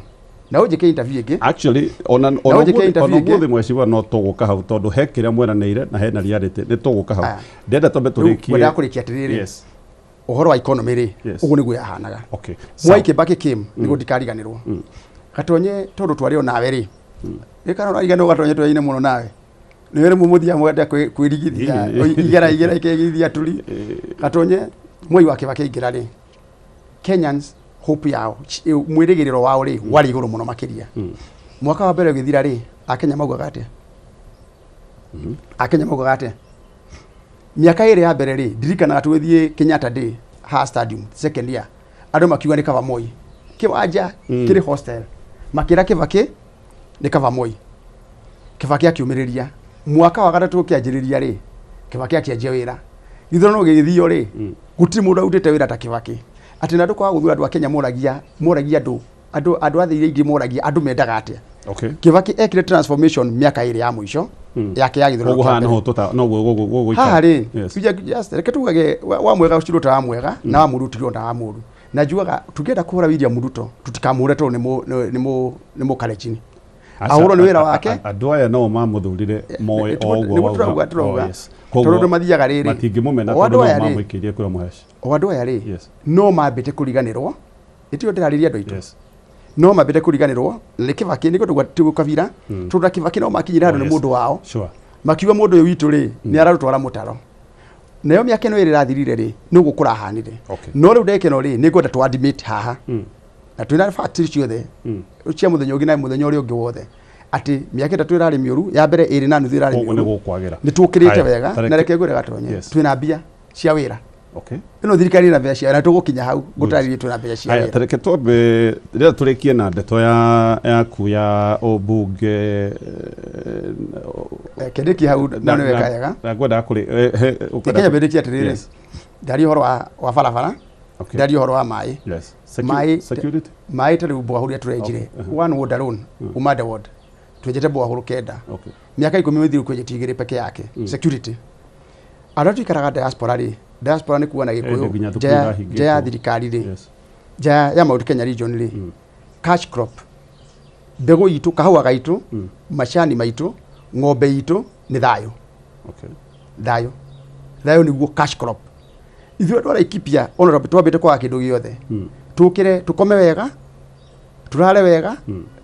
na ũnjĩke interview ĩngĩ. Actually, ona Na ũnjĩke interview ona ĩngĩ. ũmũthĩ, mheshimiwa, no tũgũka hau tondũ he kĩrĩa mweranĩire na hena reality, nĩ tũgũka hau. Aya. Ndĩrenda twambe Rĩu tũrĩkie. ngwendaga kũrĩkia atĩrĩrĩ, ũhoro wa economy rĩ, ũguo nĩguo yahanaga. Mwai Kibaki came nĩguo ndikariganĩrwo Gatonye, tondũ twarĩ o nawe rĩ, ĩ kana ũrariganĩrwo Gatonye, twaine mũno nawe, nĩwe rĩmwe mũthiaga mwenda kwĩrigithia igera igera ikegithia tũri. Gatonye, Mwai wa Kibaki aingĩra rĩ, Kenyans hope yao, mwĩrĩgĩrĩro wao rĩ, warĩ igũrũ mũno makĩria. Mwaka wa mbere ũgĩthira rĩ, Akenya maugaga atĩa? Akenya maugaga atĩa? Mĩaka ĩrĩ ya mbere rĩ, ndirikanaga tũgĩthiĩ Kenyatta Day ha stadium second year, andũ makiuga nĩ kaba Moi kĩwanja kĩrĩ hostel, makĩra Kibaki nĩ kaba Moi. Kibaki akiumĩrĩria. Mwaka wa gatatũ ũkĩanjĩrĩria rĩ, Kibaki akĩanjia wĩra. Gĩthurano gĩgĩthio rĩ, gũtirĩ mũndũ arutĩte wĩra ta Kibaki, atĩ na andũ kwaga gũthura andũ a Kenya moragia andũ a thĩ iria ingĩ, moragia andũ mendaga atĩa. Kibaki ekire transformation mĩaka ĩrĩ ya mũico yake ya gĩthurano Koguo kĩa haha mbere. noho tũta noguo gũgũikara. Haha rĩ, just reke tugage wa mwega ũcirwo ta wa mwega na wa mũru ũtigwo ta wa mũru, na njugaga tũngĩenda kũhũra William Ruto, tũtikamũhũre tondũ nĩ mũkalenjini. Ahũrwo nĩ wĩra wake. Andũ aya no mamũthurire moĩ o ũguo Nĩguo wauga. tũrauga tũrauga Oh, yes. tondũ Koguo andũ mathiaga rĩrĩ matingĩmũmena o tondũ andũ no aya rĩ, mamũikĩrie kura mũheci. O andũ aya rĩ, no mambĩte kũriganĩrwo, ĩtio ndĩrarĩria andũ aitũ, no mambĩte kũriganĩrwo na nĩ Kibaki, nĩguo tũgwa ti kabira, tondũ na Kibaki no makinyire handũ Oh, nĩ yes. mũndũ wao, makiuga mũndũ ũyũ witũ rĩ, nĩ ararũtwara mũtaro. Nayo mĩaka ĩno ĩrĩ ĩrathirire rĩ, nĩguo kũrahanire. No rĩu ndagĩka ĩno rĩ, nĩ ngwenda tũ admit haha na twĩna facts ciothe cia mũthenya ũngĩ na mũthenya ũrĩa ũngĩ wothe atĩ mĩaka 3 ĩrarĩ mĩũru, ya mbere 2.5 ĩrarĩ Koguo nĩ mĩũru. gũkwagĩra. Nĩ tũkĩrĩte Haya, wega. Na reke ngwĩre Gatonye, twĩna mbia cia wĩra. Ĩno thirikari ĩna mbia cia wĩra, na tũgũkinya hau ngũtarĩrie twĩna mbia cia Haya, wĩra. tareke twambe rĩrĩa tũrĩkie na ndeto ya yaku ya ũmbunge. Kĩndĩkie hau na nĩ weka wega. Na ngwendaga kũrĩ ũkwenda Kenya mbĩndĩkie atĩrĩrĩ, ndaria ũhoro wa barabara, ndaria ũhoro wa maĩ. Security. Maĩ ta rĩu borehole iria tũrenjire, one ward alone, Umanda ward, twenjete borehole 9. Mĩaka 10 mĩthiru kwenjete 2 peke yake. Security, arĩa tũikaraga diaspora rĩ, diaspora nĩ kuga na Ĩndĩ Gĩkũyũ nginya thukuru irahingĩtwo. nja ya thirikari rĩ, nja ya Mount Kenya region rĩ, cash crop, mbegũ itũ, kahũa gaitũ, macani maitũ, ng'ombe itũ nĩ thayũ. Thayũ, thayũ nĩguo cash crop. Ithuĩ andũ a Laikipia ona twambĩte kwaga kĩndũ gĩothe, tũkĩre tũkome wega, tũrare wega,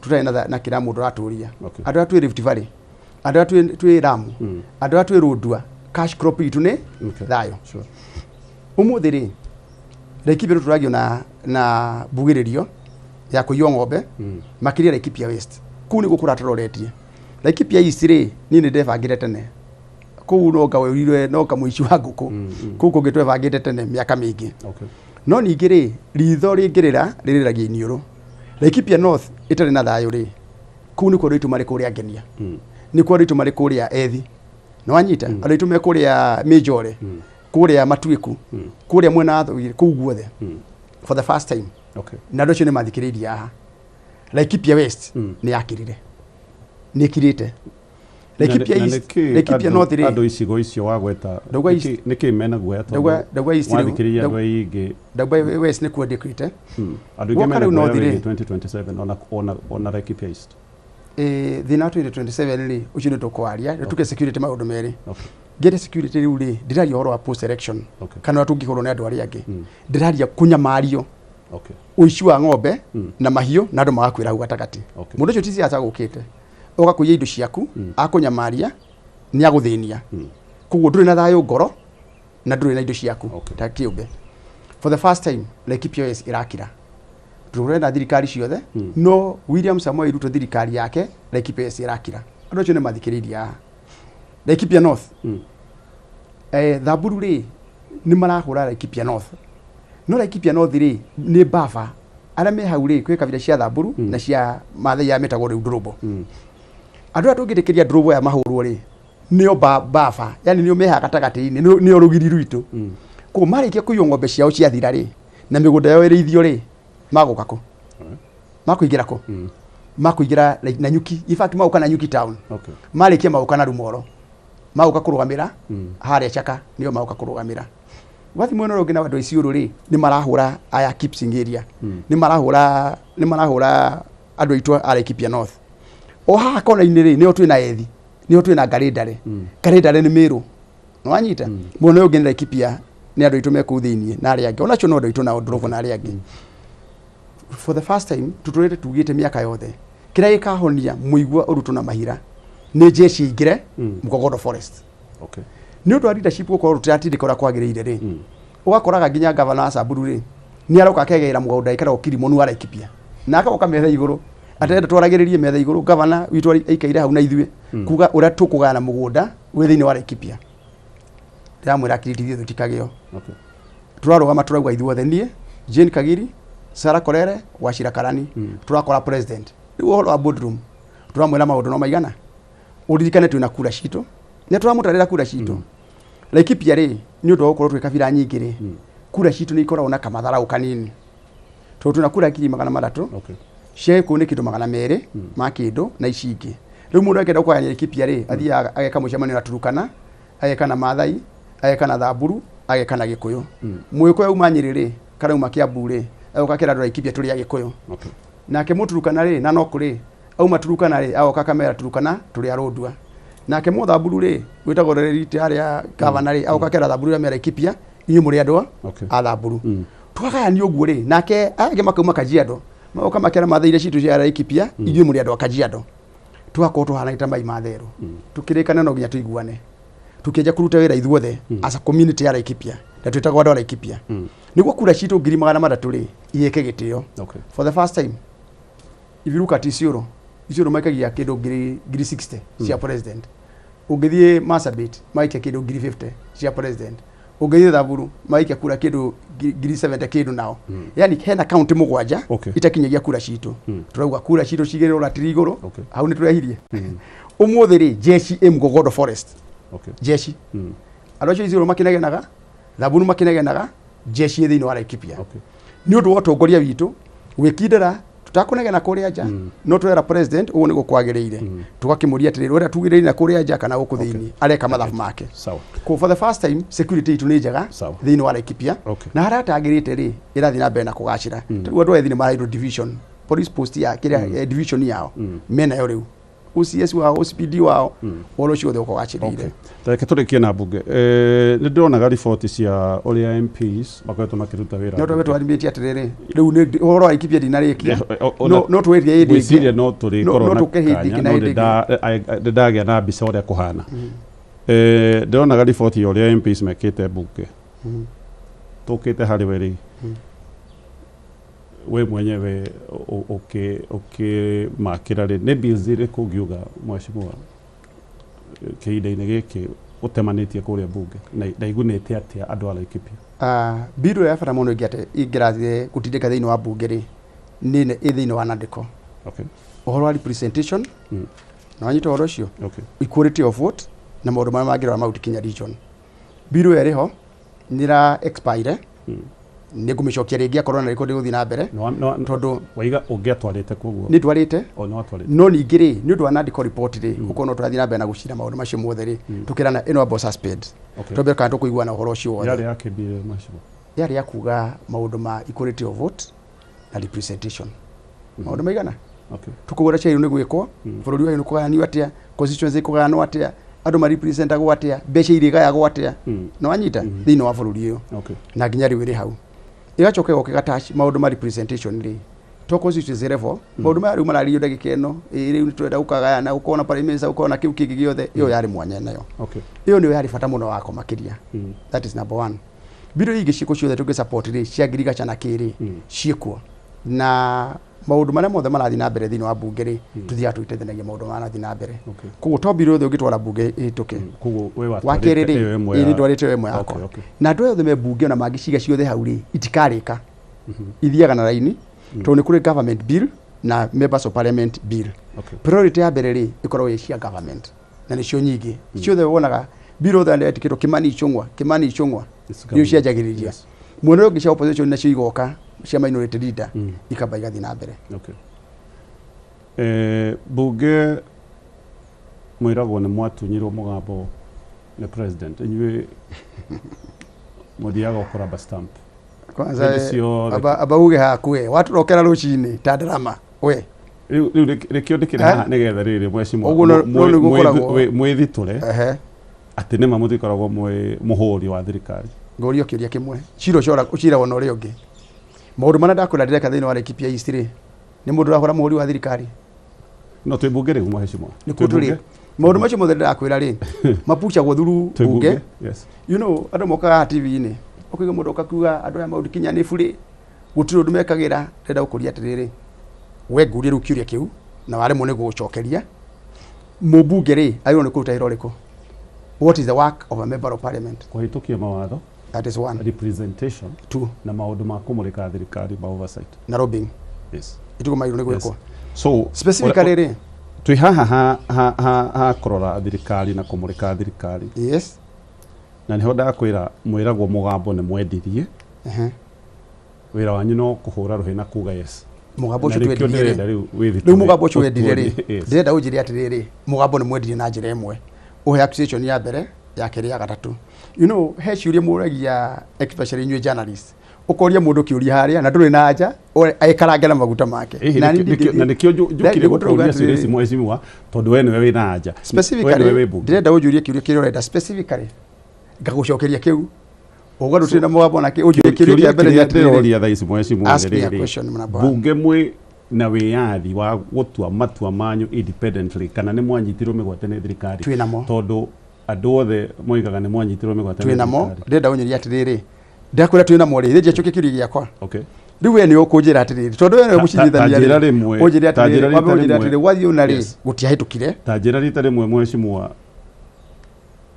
tũtarĩ na kĩrĩa mũndũ aratũria. Andũ arĩa twĩ Rift Valley, andũ arĩa twĩ Lamu, andũ arĩa twĩ Lodwar, cash crop itũ nĩ thayũ. Ũmũthĩ rĩ, Laikipia nĩ tũragio na mbugĩrĩrio ya kũiywo ng'ombe, makĩria Laikipia West, kũu nĩguo kũratũroretie. Laikipia East rĩ, niĩ nĩ ndebangĩre tene kũu, no ngaũrirwe no kamũici wa ngũkũ. Kũu kũngĩ twebangĩte tene mĩaka mĩingĩ. No ningĩ rĩ, ritho rĩngĩrĩra rĩrĩragia iniũrũ. Laikipia North ĩtarĩ na thayũ rĩ, kũu nĩkuo andũ aitũ marĩ kũrĩa Ngenia, nĩkuo andũ aitũ marĩ kũrĩa Ethi, nĩ wanyita, andũ aitũ me kũrĩa Mĩnjore, kũrĩa Matuĩku, kũrĩa mwena wa Thũgiri, kũu guothe for the first time. Na andũ acio nĩ mathikĩrĩirie haha Laikipia West nĩ yakirire, nĩ ĩkirĩte. Laikipia Na East, nĩkĩ Laikipia North rĩ, andũ icigo icio wagweta, Ndauga nĩkĩ mena guoya tondũ Ndauga East rĩu, wathikĩrĩria andũ aingĩ Ndauga West nĩ kuo ndĩkĩte. Andũ aingĩ Woka mena rĩu guoya North rĩ. wĩgiĩ 2027 ona Laikipia East. Thĩna wa 2027 rĩ, ũcio nĩ tũkwaria tuge security maũndũ merĩ. Ngĩte security rĩu rĩ, ndĩraria ũhoro wa post election kana ũrĩa tũngĩhũrwo nĩ andũ arĩa angĩ. Ndĩraria kũnyamario, ũici wa ng'ombe na mahiũ, na andũ magakuĩra hau gatagatĩ. Mũndũ ũcio ti siasa gũkĩte oka kũiya indo ciaku, akũnyamaria, nĩ agũthĩnia. Koguo ndũrĩ na thayũ ngoro na ndũrĩ na indo ciaku ta kĩũmbe. For the first time Laikipia West ĩrakira tũrenda thirikari ciothe, no William Samoei Ruto thirikari yake, Laikipia West ĩrakira. Andũ acio nĩ mathikĩrĩirie haha Laikipia North. Thamburu rĩ, nĩ marahũra Laikipia North, no Laikipia North rĩ, nĩ baba arĩa me hau rĩ, kwĩ kabira cia Thamburu na cia Maathai ya metagwo rĩu Ndũrũmbo. Andũ arĩa tũngĩtĩkĩria Ndũrũmbo ya mahũrwo rĩ, Nĩo baba, yani nĩo meha gatagatĩ-inĩ, nĩo rũgiri rwitũ. Koguo marĩkia kũiywo ng'ombe ciao ciathira rĩ, na mĩgũnda yao ĩrĩithio rĩ, magũka kũ? Makũingĩra kũ? Makũingĩra Nanyuki. In fact, magũka Nanyuki town. Marĩkia magũka na Rumoro, magũka kũrũgamĩra harĩa Chaka, nĩo magũka kũrũgamĩra. Wathi mwena ũrĩa ũngĩ na andũ a Isiolo rĩ, nĩ marahũra aya Kipsing area, nĩ marahũra andũ aitũ a Laikipia North. O haha kona-inĩ rĩ, nĩho twĩna ethi, nĩho twĩna Ngarĩndare. Ngarĩndare nĩ Mĩrũ, nĩwanyita? Mwena ũyũ ũngĩ nĩ Laikipia, nĩ andũ aitũ me kũu thĩiniĩ na arĩa angĩ onacio no andũ aitũ nao Ndũrũgũ na arĩa angĩ. For the first time, tũtũrĩte tugĩte mĩaka yothe, kĩrĩa gĩkahonia mũigua ũrutũ na mahira nĩ jeshi ĩingĩre Mukogodo Forest. Nĩ ũndũ wa leadership gũkorwo tũtiratindĩka ũrĩa kwagĩrĩire rĩ, ũgakoraga nginya gavana wa Samburu rĩ, nĩ aroka akegĩra mũgũnda ĩkaragwo Kilimonu wa Laikipia, na agoka metha igũrũ atarenda twaragĩrĩrie metha igũrũ. Gavana witũ aikaire hau na ithuĩ kuga ũrĩa tũkũgayana mũgũnda wĩ thĩinĩ wa Laikipia. Ndĩramwĩra akiritithie tũtikagĩo. Tũrarũgama tũrauga ithuothe, niĩ, Jane Kagiri, Sarah Korere, Wachira Karani, tũrakora president rĩu ũhoro wa boardroom, tũramwĩra maũndũ no maigana. Ũririkane twĩna kura citũ, nĩ tũramũtarĩra kura citũ. Laikipia rĩ, nĩ ũndũ wa gũkorwo twĩ kabira nyingĩ rĩ, kura citũ nĩ ikoragwo na kamatharau kanini, tondũ twĩna kura 300,000. Cia Gĩkũyũ nĩ kĩndũ 200 ma kĩndũ na ici ingĩ. Rĩu mũndũ akĩenda kũgayania Laikipia rĩ, athiaga ageka mũcemanio na Turukana, ageka na Maathai, ageka na Thamburu, ageka na Gĩkũyũ. Mũgĩkũyũ auma Nyĩrĩ rĩ, kana auma Kiambu rĩ, agoka akera andũ a Laikipia tũrĩ Agĩkũyũ. Nake Mũturukana rĩ, na Nok rĩ, auma Turukana rĩ, agoka akamera Turukana tũrĩ a Rũndua. Nake Mũthamburu rĩ, wĩtagwo Reriti harĩa gavana rĩ, agoka akera Thamburu arĩa me Laikipia, inyuĩ mũrĩ andũ a Thamburu. Twagayanio ũguo rĩ, nake aya angĩ makauma Kajiado, magoka makera Maathai iria citũ cia Laikipia, inyuĩ mũrĩ andũ a Kajiado. Tũgakorwo tũhanaine ta mai ma therũ. Tũkĩrĩkane no nginya tũiguane, tukĩanjia kũruta wĩra ithuothe as a community ya Laikipia, na twĩtagwo andũ a Laikipia, nĩguo kura citũ 300,000 rĩ iheke gĩtĩo. For the first time, if you look at Isiolo, Isiolo maikagia kĩndũ ngiri 60 cia president. Ũngĩthiĩ Marsabit maikia kĩndũ ngiri 50 cia president. Ũngĩthiĩ Samburu maikia kura kĩndũ ngiri 70 kĩndũ nao. Yani hena kaunti mũgwanja itakinyagia kura citũ. Tũrauga kura citũ cigĩrĩrwo ratiri igũrũ. Hau nĩ tũrehirie. Ũmũthĩ rĩ, jeshi ĩ Mukogodo Forest. Jeshi, andũ acio Isiolo makĩnegenaga, Samburu makĩnegenaga, jeshi ĩ thĩinĩ wa Laikipia. Nĩ ũndũ wa ũtongoria witũ gwĩkindĩra, tũtakũnegena kũrĩa nja, no twera president ũguo nĩguo kwagĩrĩire. Tũgakĩmũria atĩrĩrĩ, ũrĩa tugĩrĩire na kũrĩa nja kana gũkũ thĩinĩ, areka mathabu make. Ko for the first time security itũ nĩ njega thĩinĩ wa Laikipia. Na harĩa hatagĩrĩte rĩ, ĩrathiĩ na mbere na kũgacĩra. Rĩu andũ ethĩ nĩ maraheirwo division police post ya kĩrĩa, division yao menayo rĩu, OCS wao, OCPD wao, ũhoro ũcio wothe ũkũgacĩrĩire. Okay. Reke tũrĩkie na mbunge. Nĩ ndĩronaga riboti cia ũrĩa MPs makoretwo makĩruta wĩra. No twambe twarimĩtie atĩrĩrĩ, rĩu nĩ ũhoro wa Laikipia ndinarĩkia. No twĩrie hĩndĩ ĩngĩ. Ngwĩciria no tũrĩkorwo no na tũke hĩndĩ kanya, ĩngĩ na no hĩndĩ nĩ ndagĩa na mbica ũrĩa kũhana. Ndĩronaga riboti ya ũrĩa MPs mekĩte mbunge. Tũkĩte harĩ we rĩ, we mwenyewe ũkĩmakĩra rĩ, nĩ bills irĩkũ ũngiuga mheshimiwa kĩhinda-inĩ gĩkĩ ũtemanĩtie kũrĩa mbunge na igunĩte atĩa andũ a Laikipia? Bill ĩrĩa ya bata mũno ingĩrathire gũtindĩka thĩinĩ wa mbunge rĩ, nĩ ĩ thĩinĩ wa NADCO. Ũhoro wa representation, na wanyita ũhoro ũcio, equality of vote na maũndũ marĩa mangĩrora Mount Kenya region. Bill ĩyo ĩrĩ ho, nĩ ĩra expire. Nĩ ngũmĩcokia rĩngĩ akorwo na rĩko ndĩgũthiĩ na mbere. Tondũ Waiga ũngĩatwarĩte koguo. Nĩ ndwarĩte. O nĩ watwarĩte. No ningĩ rĩ, nĩ ũndũ wa NADCO report rĩ, ũkorwo no tũrathiĩ na mbere na gũcira maũndũ macio mothe rĩ, tũkĩrana ĩno amba suspend. Twambe kana tũkũiguana ũhoro ũcio wothe. Yarĩ ya kĩmbire mheshimiwa? Yarĩ ya kuga maũndũ ma equality of vote na representation, maũndũ maigana. Tukauga ũrĩa ciagĩrĩirwo nĩ gwĩkwo bũrũri wagĩrĩirwo nĩ kũgayanio atĩa, constituency kũgayanwo atĩa, andũ marepresentagwo atĩa, mbeca irĩgayagwo atĩa, nĩ wanyita, thĩinĩ wa bũrũri ũyũ. Na nginya rĩu ĩrĩ hau. Ĩgacoka ĩgoka ĩgatouch maũndũ ma representation rĩ, to constituency level. Maũndũ maya rĩu mararĩrio ndagĩka ĩno ĩ, rĩu nĩ tũrenda gũkagayana, gũkorwo na prime minister, gũkorwo na kĩu kĩngĩ gĩothe, ĩyo yarĩ mwanya nayo. Ĩyo nĩyo yarĩ bata mũno wakwa makĩria. That is number one. Bill ingĩ ciĩko ciothe tũngĩ support rĩ, cia ngirigaca na kĩrĩ ciĩkuo, na maũndũ marĩa mothe marathiĩ na mbere thĩinĩ wa mbunge rĩ, tũthiaga tũgĩteithanagia maũndũ marĩa marathiĩ na mbere. Koguo to bill yothe ũngĩtwara mbunge ĩhĩtũke. Koguo we wa kerĩ watwarĩte rĩ, ĩyo ĩmwe ĩĩ, nĩ ndwarĩte ĩyo ĩmwe yakwa. Na andũ aya othe me mbunge ona mangĩciga ciothe hau rĩ, itikarĩka. Ithiaga na raini, tondũ nĩ kũrĩ government bill na members of parliament bill. Priority ya mbere rĩ, ĩkoragwo ĩ cia government. Na nĩcio nyingĩ ciothe wonaga bill othe yandĩkĩtwo Kimani Ichung'wa, Kimani Ichung'wa. It's Nĩo government. cianjagĩrĩria. Mwena ũyũ ũngĩ cia opposition nacio igoka cia minority leader, ikamba igathiĩ na mbere. Okay. Bunge mwĩragwo nĩ mwatunyirwo mũgambo nĩ president, inyuĩ mũthiaga ũkũraba stamp. Kwanza Hĩndĩ ciothe. Aba uge hakwe watũrokera rũcinĩ ta drama we. Rĩu rĩkĩo ndĩkĩrĩ Eh? haha nĩgetha rĩrĩ mwecimwa Ũguo no nĩguo ũkoragwo. mwĩthitũre Ehe. atĩ nĩma mũtikoragwo mwĩ mũhũri wa thirikari. Ngũrio kĩũria kĩmwe, cira ũcio ũciragwo na ũrĩa ũngĩ. Maũndũ marĩa ndakwĩra ndĩreka thĩinĩ wa Laikipia East rĩ, nĩ mũndũ ũrahũra mũhũri wa thirikari? No twĩ bunge rĩu, mheshimiwa. Nĩkuo tũrĩ. Maũndũ macio mothe ndĩrakwĩra rĩ, mapucagwo through Twĩ bunge. Yes. Andũ mokaga haha TV-inĩ, ũkaigua mũndũ ũkakuga andũ aya maũndũ kinya nĩ burĩ, gũtirĩ ũndũ mekagĩra. Ndĩrenda gũkũria atĩrĩrĩ, we ngũrie rĩu kĩũria kĩu na waremwo nĩ gũcokeria. Mũmbunge rĩ, agĩrĩirwo nĩ kũruta wĩra ũrĩkũ? What is the work of a member of parliament? Kũhĩtũkia mawatho. That is one. Representation. Two. Na maũndũ ma kũmũrĩka thirikari ma oversight. Na lobbying. Yes. Itugo magĩrĩirwo nĩ Yes. gwĩkwo. So specifically rĩ, twĩ haha ha kũrora thirikari na kũmũrĩka thirikari. Na nĩho ndakwĩra mwĩragwo mũgambo nĩ mwendirie. Wĩra wanyu no kũhũra rũhĩ na kuga yes. Mũgambo Na ũcio nĩkĩo twendirie rĩ, ndĩrenda rĩu wĩthitũre. Rĩu mũgambo ũcio wendirie rĩ, Yes. ndĩrenda ũnjĩre atĩrĩrĩ, mũgambo nĩ mwendirie na njĩra ĩmwe. Ũhe accusation ya mbere, ya kerĩ, ya gatatũ. He ciũria mũragia, especially inyuĩ journalist. Ũkoria mũndũ kĩũria harĩa na ndũrĩ na anja, ekarange na maguta make. Ĩhĩ, Na niĩ na nĩkĩo njũkire Nĩguo tũrauga gũkũria ciũria ici atĩrĩrĩ, mheshimiwa, tondũ we nĩwe wĩna anja. We nĩwe specifically wĩ mbunge. Ndĩrenda ũnjũrie kĩũria kĩrĩa ũrenda specifically, ngagũcokeria kĩu. Ũguo ndũtirĩ na mũgambo nake ũnjũrie kĩũria Kĩũria kĩa mbere nĩ kĩrĩa atĩrĩrĩ. ndĩroria thaa ici mheshimiwa Ask me a nĩ rĩrĩ, question, number one. bunge mwĩ na wĩyathi wa gũtua matua manyu independently kana nĩ mwanyitirwo mĩgwate nĩ thirikari? Twĩ namo. Tondũ andũ othe moigaga nĩ mwanyitirwo mĩgwate nĩ Twĩ namo. thirikari. Ndĩrenda ũnjũrie atĩrĩrĩ, ndakwĩra twĩ namo rĩ, rĩnjia njokie kĩũria gĩakwa. Okay. Rĩu we nĩ ũkũnjĩra atĩrĩrĩ, tondũ we nĩwe mũcirithania Ta njĩra rĩ, rĩmwe, ũnjĩre ta njĩra atĩrĩrĩ, wambe rita ũnjĩre rĩmwe. atĩrĩrĩ, gwathiĩ ũna rĩ, gũtiahĩtũkire. Ta njĩra rita rĩmwe mheshimiwa,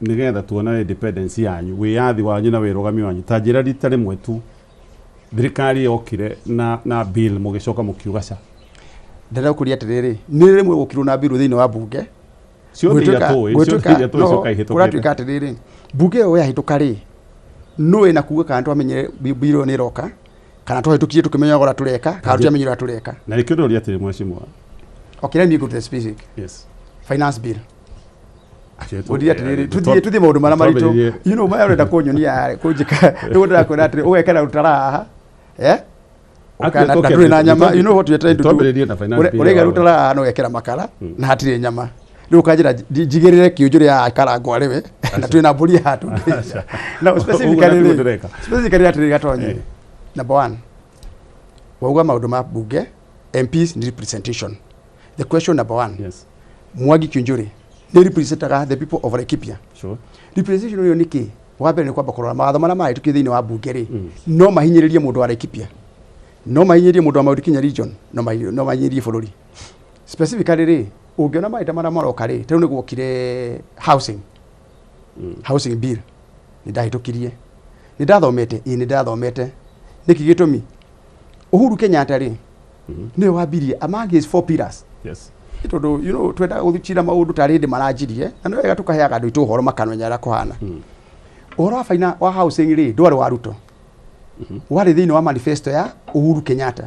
nĩgetha tuone independence yanyu, wĩyathi wanyu na wĩrũgami wanyu. Ta njĩra rita rĩmwe tu thirikari yokire na bill mũgĩcoka mũkiuga ca. Ndĩrenda gũkũria atĩrĩrĩ, nĩ rĩmwe gũkirwo na bill thĩinĩ wa bunge. Ciothe iria tũĩ, ciothe iria tũĩ cioka ihĩtũkĩte. Kũratuĩka atĩrĩrĩ, bunge ĩyo yahĩtũka rĩ, nũ wĩna kuga kana twamenyire bill ĩyo nĩ ĩroka, kana twahĩtũkirie tũkĩmenya ũrĩa tũreka, kana tũtiamenyire ũrĩa tũreka? Na nĩkĩo ndĩroria atĩrĩ mheshimiwa. Okay, let me go to the specific. Yes. Finance bill. Acio Ũndire atĩrĩrĩ, tũthiĩ maũndũ marĩa maritũ. Maya ũrenda kũnyonia kũnjĩka. Rĩu ndĩrakwĩra atĩrĩ, ũgekĩra rũtara haha. Eh? Actually, Na ndũrĩ na nyama. You know what we are trying to do? Twambĩrĩrie na finance bill Ũraiga wa- rũtara haha na ũgekĩra makara na hatirĩ nyama. Rĩu ũkanjĩra njigĩrĩre kĩũnjũ rĩa karangwo arĩwe na twĩna mbũri haha tũngĩrĩa. Now, Ũguo specifically naguo rĩ, ndĩreka. specifically atĩrĩrĩ Gatonye. Number one, wauga maũndũ ma bunge, MPs ni representation. The question number one, Mwangi Kiunjuri nĩ representaga the people of Laikipia. Representation ĩyo nĩ kĩ? Wa mbere nĩ kwamba kũrora mawatho marĩa marahĩtũkio thĩinĩ wa bunge rĩ, no mahinyĩrĩrie mũndũ wa Laikipia, no mahinyĩrĩrie mũndũ wa Mount Kenya region, no mahinyĩrĩrie bũrũri. Specifically rĩ, ũngĩona mahinda marĩa maroka rĩ, ta rĩu nĩ gwokire housing. Housing bill nĩ ndahĩtũkirie, nĩ ndathomete, ĩĩ nĩ ndathomete. Nĩkĩ gĩtũmi? Uhuru Kenyatta rĩ, nĩwe wambirie among his four pillars. Nĩ tondũ twendaga gũthikĩra maũndũ tarĩ hĩndĩ maranjirie, na nĩ wega tũkaheaga andũ aitũ ũhoro makamenya ũrĩa kũhana. Ũhoro wa finance, wa housing rĩ, ndwarĩ wa Ruto. Warĩ thĩinĩ wa manifesto ya Uhuru Kenyatta.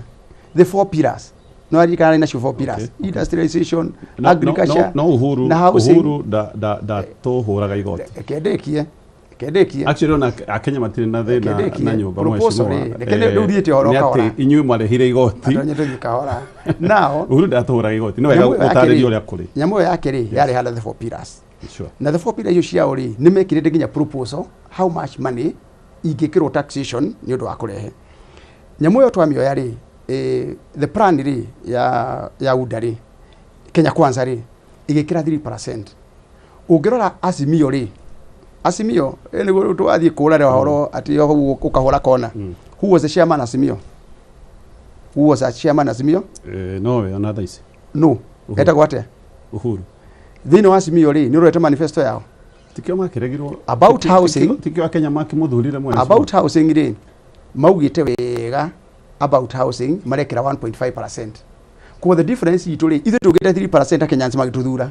The four pillars. No aririkana nacio four pillars. Industrialization, agriculture, No Uhuru, na housing. Uhuru da tũhũraga igoti. Reke ndĩkie. Reke ndĩkie. Actually ona Akenya matirĩ na thĩna Reke ndĩkie. na nyũmba Proposal mheshimiwa. rĩ, reke rĩu thiĩte ũhoro Nĩ atĩ kahora. inyuĩ mwarehire igoti. Andũ anyitũ thiĩ kahora. Now, Uhuru ndatũhũraga igoti. Nĩ wega nyamũ ĩyo yake gũtarĩria rĩ, ũrĩa kũrĩ. Nyamũ ĩyo yake rĩ, yarĩ harĩa the four pillars. Na the four pillars icio ciao rĩ, nĩ mekĩrĩte nginya proposal how much money ingĩkĩrwo taxation nĩ ũndũ wa kũrehe. Nyamũ ĩyo twamĩoya rĩ, the plan rĩ, ya UDA rĩ, Kenya Kwanza rĩ, ĩgĩkĩra 3%. Ũngĩrora Azimio rĩ, Azimio, nĩguo twathiĩ kũra rĩ ũhoro atĩ hau ũkahũra kona. Who was the chairman Azimio? Who was the chairman Azimio? No we ona thaa ici. No. Uhuru. Etagwo atĩa? Uhuru. Thĩinĩ wa Azimio rĩ, nĩ ũrorete manifesto yao? Tikio makĩregirwo. About housing. Tikio Akenya makĩmũthurire mwene. About housing rĩ, maugĩte wega about housing marekĩra 1.5%. Kwa the difference itũ rĩ, ithuĩ tũgĩte 3% Kenyans magĩtũthura.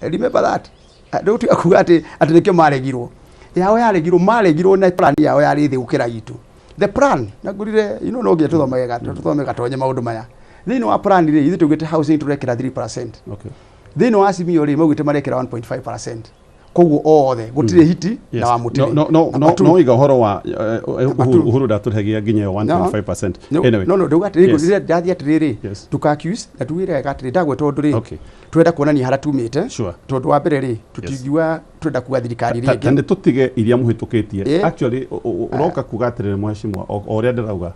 Remember that. Rĩu tiga kuga atĩ nĩkĩo maregirwo. Yao yaregirwo, maregirwo na plan yao yarĩ thĩ gũkĩra itũ. The plan, na ngũrire, no nginya tũthome gatonye maũndũ maya. Thĩinĩ wa plan rĩ, ithuĩ tũgĩte housing tũrekĩra 3%. Thĩinĩ wa Azimio rĩ, maugĩte marekĩra 1.5%. Koguo othe gũtirĩ hiti na wa mũtĩrĩ. No, no, no, no iga ũhoro wa Uhuru ndatũrĩhagia nginya ĩyo 1.5%. Anyway. No, ndauga atĩrĩrĩ, ndathiĩ atĩrĩrĩ, tũka accuse na tugire wega atĩrĩ, ndagweta ũndũ rĩ, twenda kuonania harĩa tumĩte, tondũ wa mbere rĩ, tũtingiuga twenda kuga thirikari Ta rĩngĩ. nĩ tũtige iria mũhĩtũkĩtie. Actually, ũroka kuga atĩrĩrĩ mheshimiwa, o ũrĩa ndĩrauga,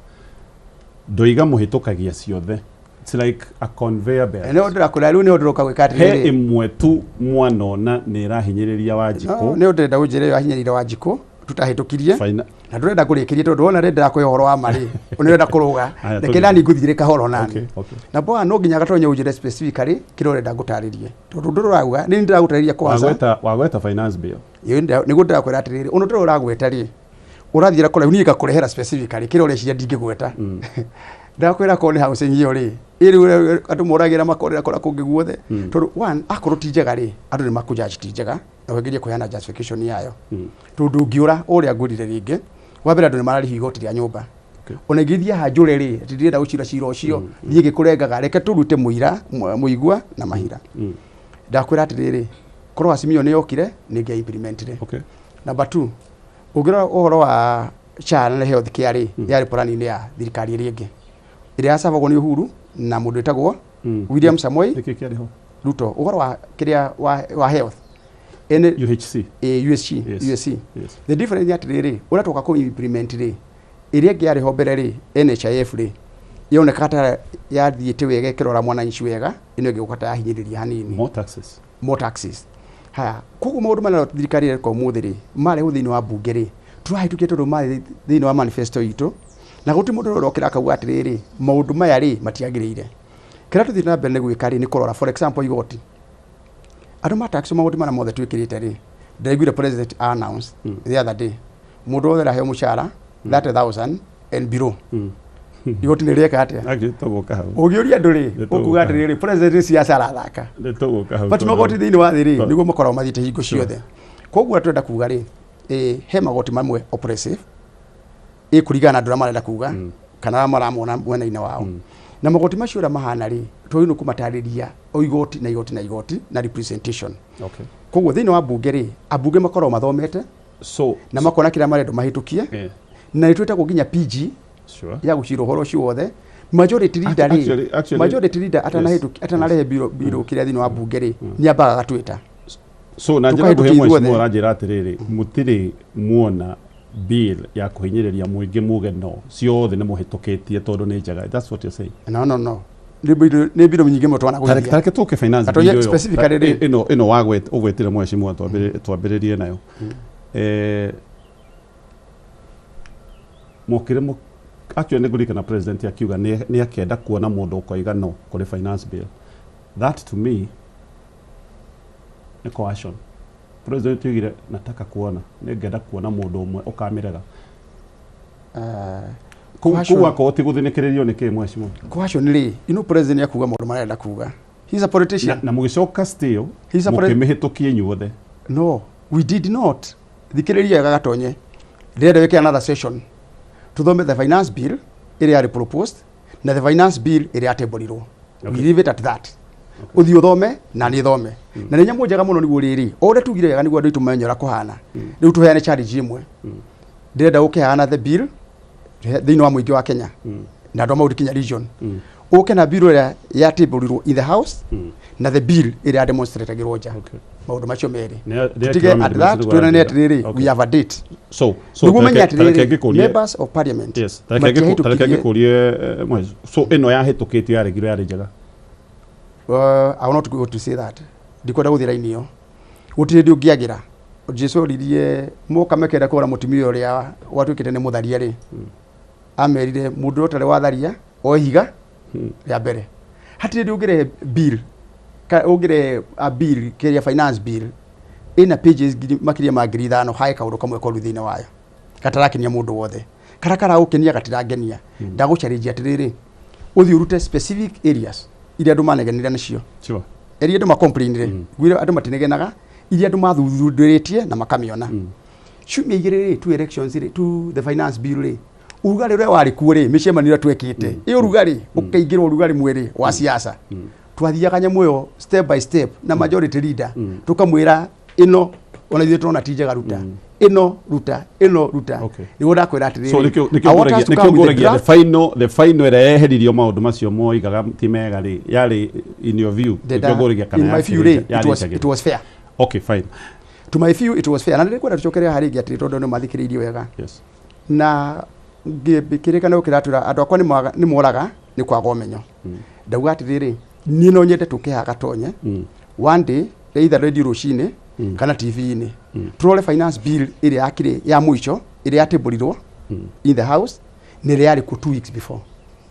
ndoiga mũhĩtũkagia ciothe. It's like a conveyor belt. Nĩ ndĩrakwĩra rĩu nĩ ũndũ ũroka gwĩka He atĩrĩrĩ. ĩmwe tu mwanona nĩ ĩrahinyĩrĩria Wanjikũ. Nĩ ũndĩrenda ũnjĩre ĩyo yahinyĩrĩire Wanjikũ tutahĩtũkirie na ndũrenda kũrĩkĩria tondũ wona rĩ ndĩrakũhe ũhoro wa ma rĩ, ũrenda kũrũga. Aya, Reke tũgĩthiĩ. nani ngũthire kahoro nani. Okay. Na bwana no nginya gatonye ũnjĩre specifically kĩrĩa ũrenda ngũtarĩrie. Tondũ ũndũ ũrauga nĩ ndĩragũtarĩria kwanza. Wagweta finance bill. Nĩguo ndĩrakwĩra atĩrĩrĩ, ũndũ ũrĩa ũragweta rĩ, ũrathiĩra kũraihu, niĩ ngakũrehera specifically kĩrĩa ũreciria ndingĩgweta. Ndakwĩra korwo nĩ housing ĩyo rĩ, ĩrĩ andũ moragĩra makorera kũrĩa kũngĩ guothe. Tondũ one, akorwo ti njega rĩ, andũ nĩ makũjudge ti njega, na ũgerie kũheana justification yayo. Tondũ ũngĩũra ũrĩa ngwĩrire rĩngĩ, wa mbere andũ nĩ mararĩhio igoti rĩa nyũmba. Ona ingĩthiĩ haha njũre rĩ, atĩ ndĩrenda gũcira cira ũcio, thiĩ ngĩkũrengaga, reke tũrute mũira, mũigua na mahira. Ndakwĩra atĩrĩrĩ, korwo Azimio nĩ yokire, nĩ ĩngĩa implementire. Number 2, ũngĩrora ũhoro wa SHA na health care rĩ, yarĩ plan-inĩ ya thirikari ĩrĩa ĩngĩ. Ĩrĩa yacabagwo nĩ Uhuru na mũndũ wĩtagwo William Samoei Nĩkĩ kĩarĩ ho? Ruto. Ũhoro wa kĩrĩa wa health. Ene, UHC. USC, USC. The difference nĩ atĩrĩrĩ, ũrĩa twoka kũ implement rĩ, ĩrĩa ĩngĩ yarĩ ho mbere rĩ, NHIF rĩ, yonekaga ta yathiĩte wega ĩkĩrora mwananchi wega, ĩno ĩngĩ gũka ta yahinyĩrĩria hanini. More taxes. More taxes. Haya, koguo maũndũ marĩa thirikari ĩreka ũmũthĩ rĩ, marehwo thĩinĩ wa mbunge rĩ, tũrahĩtũkia tondũ marĩ thĩinĩ wa manifesto itũ, na gũtirĩ mũndũ ũrokĩra akauga atĩrĩrĩ, maũndũ maya rĩ, matiagĩrĩire. Kĩrĩa tũthiĩte na mbere nĩ gwĩka rĩ, nĩ kũrora, for example, igoti. Andũ ma tax maũndũ marĩa mothe twĩkĩrĩte rĩ, ndĩraiguire president announce the other day, mũndũ wothe araheo mũcara 30,000 and below. Igoti nĩ rĩeka atĩa? Actually, tũgũka hau. Ũngĩũria andũ rĩ, Nĩ tũgũka ũkuga hau. atĩrĩrĩ, president nĩ siasa arathaka. Nĩ tũgũka hau But tondũ- magoti thĩinĩ wa thĩ rĩ, Tondũ- nĩguo makoragwo mathiĩte hingo ciothe. Koguo tũrenda kuga rĩ, he magoti mamwe oppressive, ĩkũringana na andũ arĩa marenda kuga, kana arĩa maramona mwena-inĩ wao. Na magoti macio ũrĩa mahana rĩ, twagĩrĩirwo kũmatarĩria o igoti na igoti na igoti na representation. Koguo thĩinĩ wa mbunge rĩ, ambunge makoragwo mathomete, na makona kĩrĩa marenda mahĩtũkie, na nĩ twĩtagwo nginya PG ya gũcira ũhoro ũcio wothe. Majority leader rĩ, majority leader atanarehe biro kĩrĩa thĩinĩ wa mbunge rĩ, nĩ ambaga agatwĩta. So na njĩra Tũkahĩtũkia nguhĩ ithuothe. mheshimiwa ũranjĩra atĩrĩrĩ, mũtirĩ muona bill ya kũhinyĩrĩria mũingĩ muge no, ciothe nĩ mũhĩtũkĩtie tondũ nĩ njega. That's what you're saying. No, no, no. Nĩ biro nyingĩ mũno twanagũithia. Tareke tũke finance Gatonye bill ĩyo. specifically rĩ. Ĩno ũgwetire mheshimiwa twambĩrĩrie nayo. Mokire actually nĩ ngũririkana president akiuga nĩ akenda kuona mũndũ ũkoiga no kũrĩ finance bill. That to me nĩ coercion. President oigire nataka kuona, nĩ ngenda kuona mũndũ ũmwe ũkamĩrega. Kũu akorwo ti gũthinĩkĩrĩrio nĩ kĩ mheshimiwa? Coercion rĩ, president akuga maũndũ marĩa arenda kuga. He's a politician. Na mũgĩcoka still, He's a mũkĩmĩhĩtũkia inyuothe. No, we did not. Thikĩrĩria wega gatonye. Ndĩrenda wĩke another session. Tũthome the finance bill ĩrĩa yarĩ proposed na the finance bill ĩrĩa yatembũrirwo. We leave it at that. Ũthiĩ ũthome na niĩ thome. Na nĩ nyamũ njega mũno nĩguo rĩrĩ. O ũrĩa tugire wega nĩguo andũ aitũ menye ũrĩa kũhana. Rĩu tũheane challenge ĩmwe. Ndĩrenda ũkĩheana the bill thĩinĩ wa mũingĩ wa Kenya. Na andũ a Mount Kenya region. Ũke na bill ĩrĩa yatembũrirwo in the house na the bill ĩrĩa demonstratagĩrwo nja. Maũndũ macio merĩ. Nĩ Tũtige akĩrwo at that, nĩ twĩrane nĩ atĩrĩrĩ, we have a date. So Nĩguo menye tareke atĩrĩrĩ, ngĩkũrie- members of parliament Yes, tareke matiahĩtũkirie ngĩkũrie, Moses. So ĩno yahĩtũkĩtio yaregirwo yarĩ njega. I will not go to say that. Ndikwenda gũthiĩ raini ĩyo. Gũtirĩ hĩndĩ ũngĩagĩra. Jesu oririe moka mekenda kũgũra mũtumia ũrĩa watuĩkĩte nĩ mũtharia rĩ. Amerire mũndũ ũrĩa ũtarĩ watharia oe ihiga rĩa mbere. Hatirĩ hĩndĩ ũngĩrehe bill, ũngĩrehe a bill, kĩrĩa finance bill, ĩna pages makĩria ma ngiri ithano, hae kaũndũ kamwe koru thĩinĩ wayo. Gatarakenia mũndũ wothe. Karĩa karagũkenia gatirangenia. Ndagũchallenge atĩrĩrĩ, ũthiĩ ũrute specific areas iria andũ manegenire nacio. Ĩrĩa andũ macomplainire, ngwĩre andũ matinegenaga, iria andũ mathuthurĩtie na makamĩona. Ciumia 2 rĩ, two elections rĩ, to the finance bill rĩ, ũrugarĩ ũrĩa warĩ kuo rĩ, mĩcemanio ĩrĩa twekĩte, ĩ ũrugarĩ ũkaingĩra ũrugarĩ mwĩrĩ wa siasa. Twathiaga nyamũ ĩyo step by step na majority leader, tũkamwĩra ĩno ona ithuĩ tũrona ti njega, ruta ĩno, ruta ĩno, ruta. Nĩguo ndakwĩra atĩrĩrĩ, So nĩkĩo nĩkĩo ngũragia the final ĩrĩa yeheririo maũndũ macio moigaga ti mega rĩ, yarĩ, in your view, nĩkĩo ngũragia kana in my view rĩ, it was fair. Okay, fine. To my view it was fair, na nĩ kwenda tũcokere haha rĩngĩ atĩrĩ, tondũ nĩ mathikĩrĩirie wega. Na kĩrĩkanĩro kĩratwĩra andũ akwa nĩ moraga nĩ kwaga ũmenyo. Ndauga atĩrĩrĩ, niĩ no nyende tũke haha Gatonye one day, either radio rũcinĩ kana TV-inĩ, tũrore finance bill ĩrĩa yakĩrĩ ya mũico, ĩrĩa yatĩmbũrirwo in the house, na ĩrĩa yarĩ kuo 2 weeks before.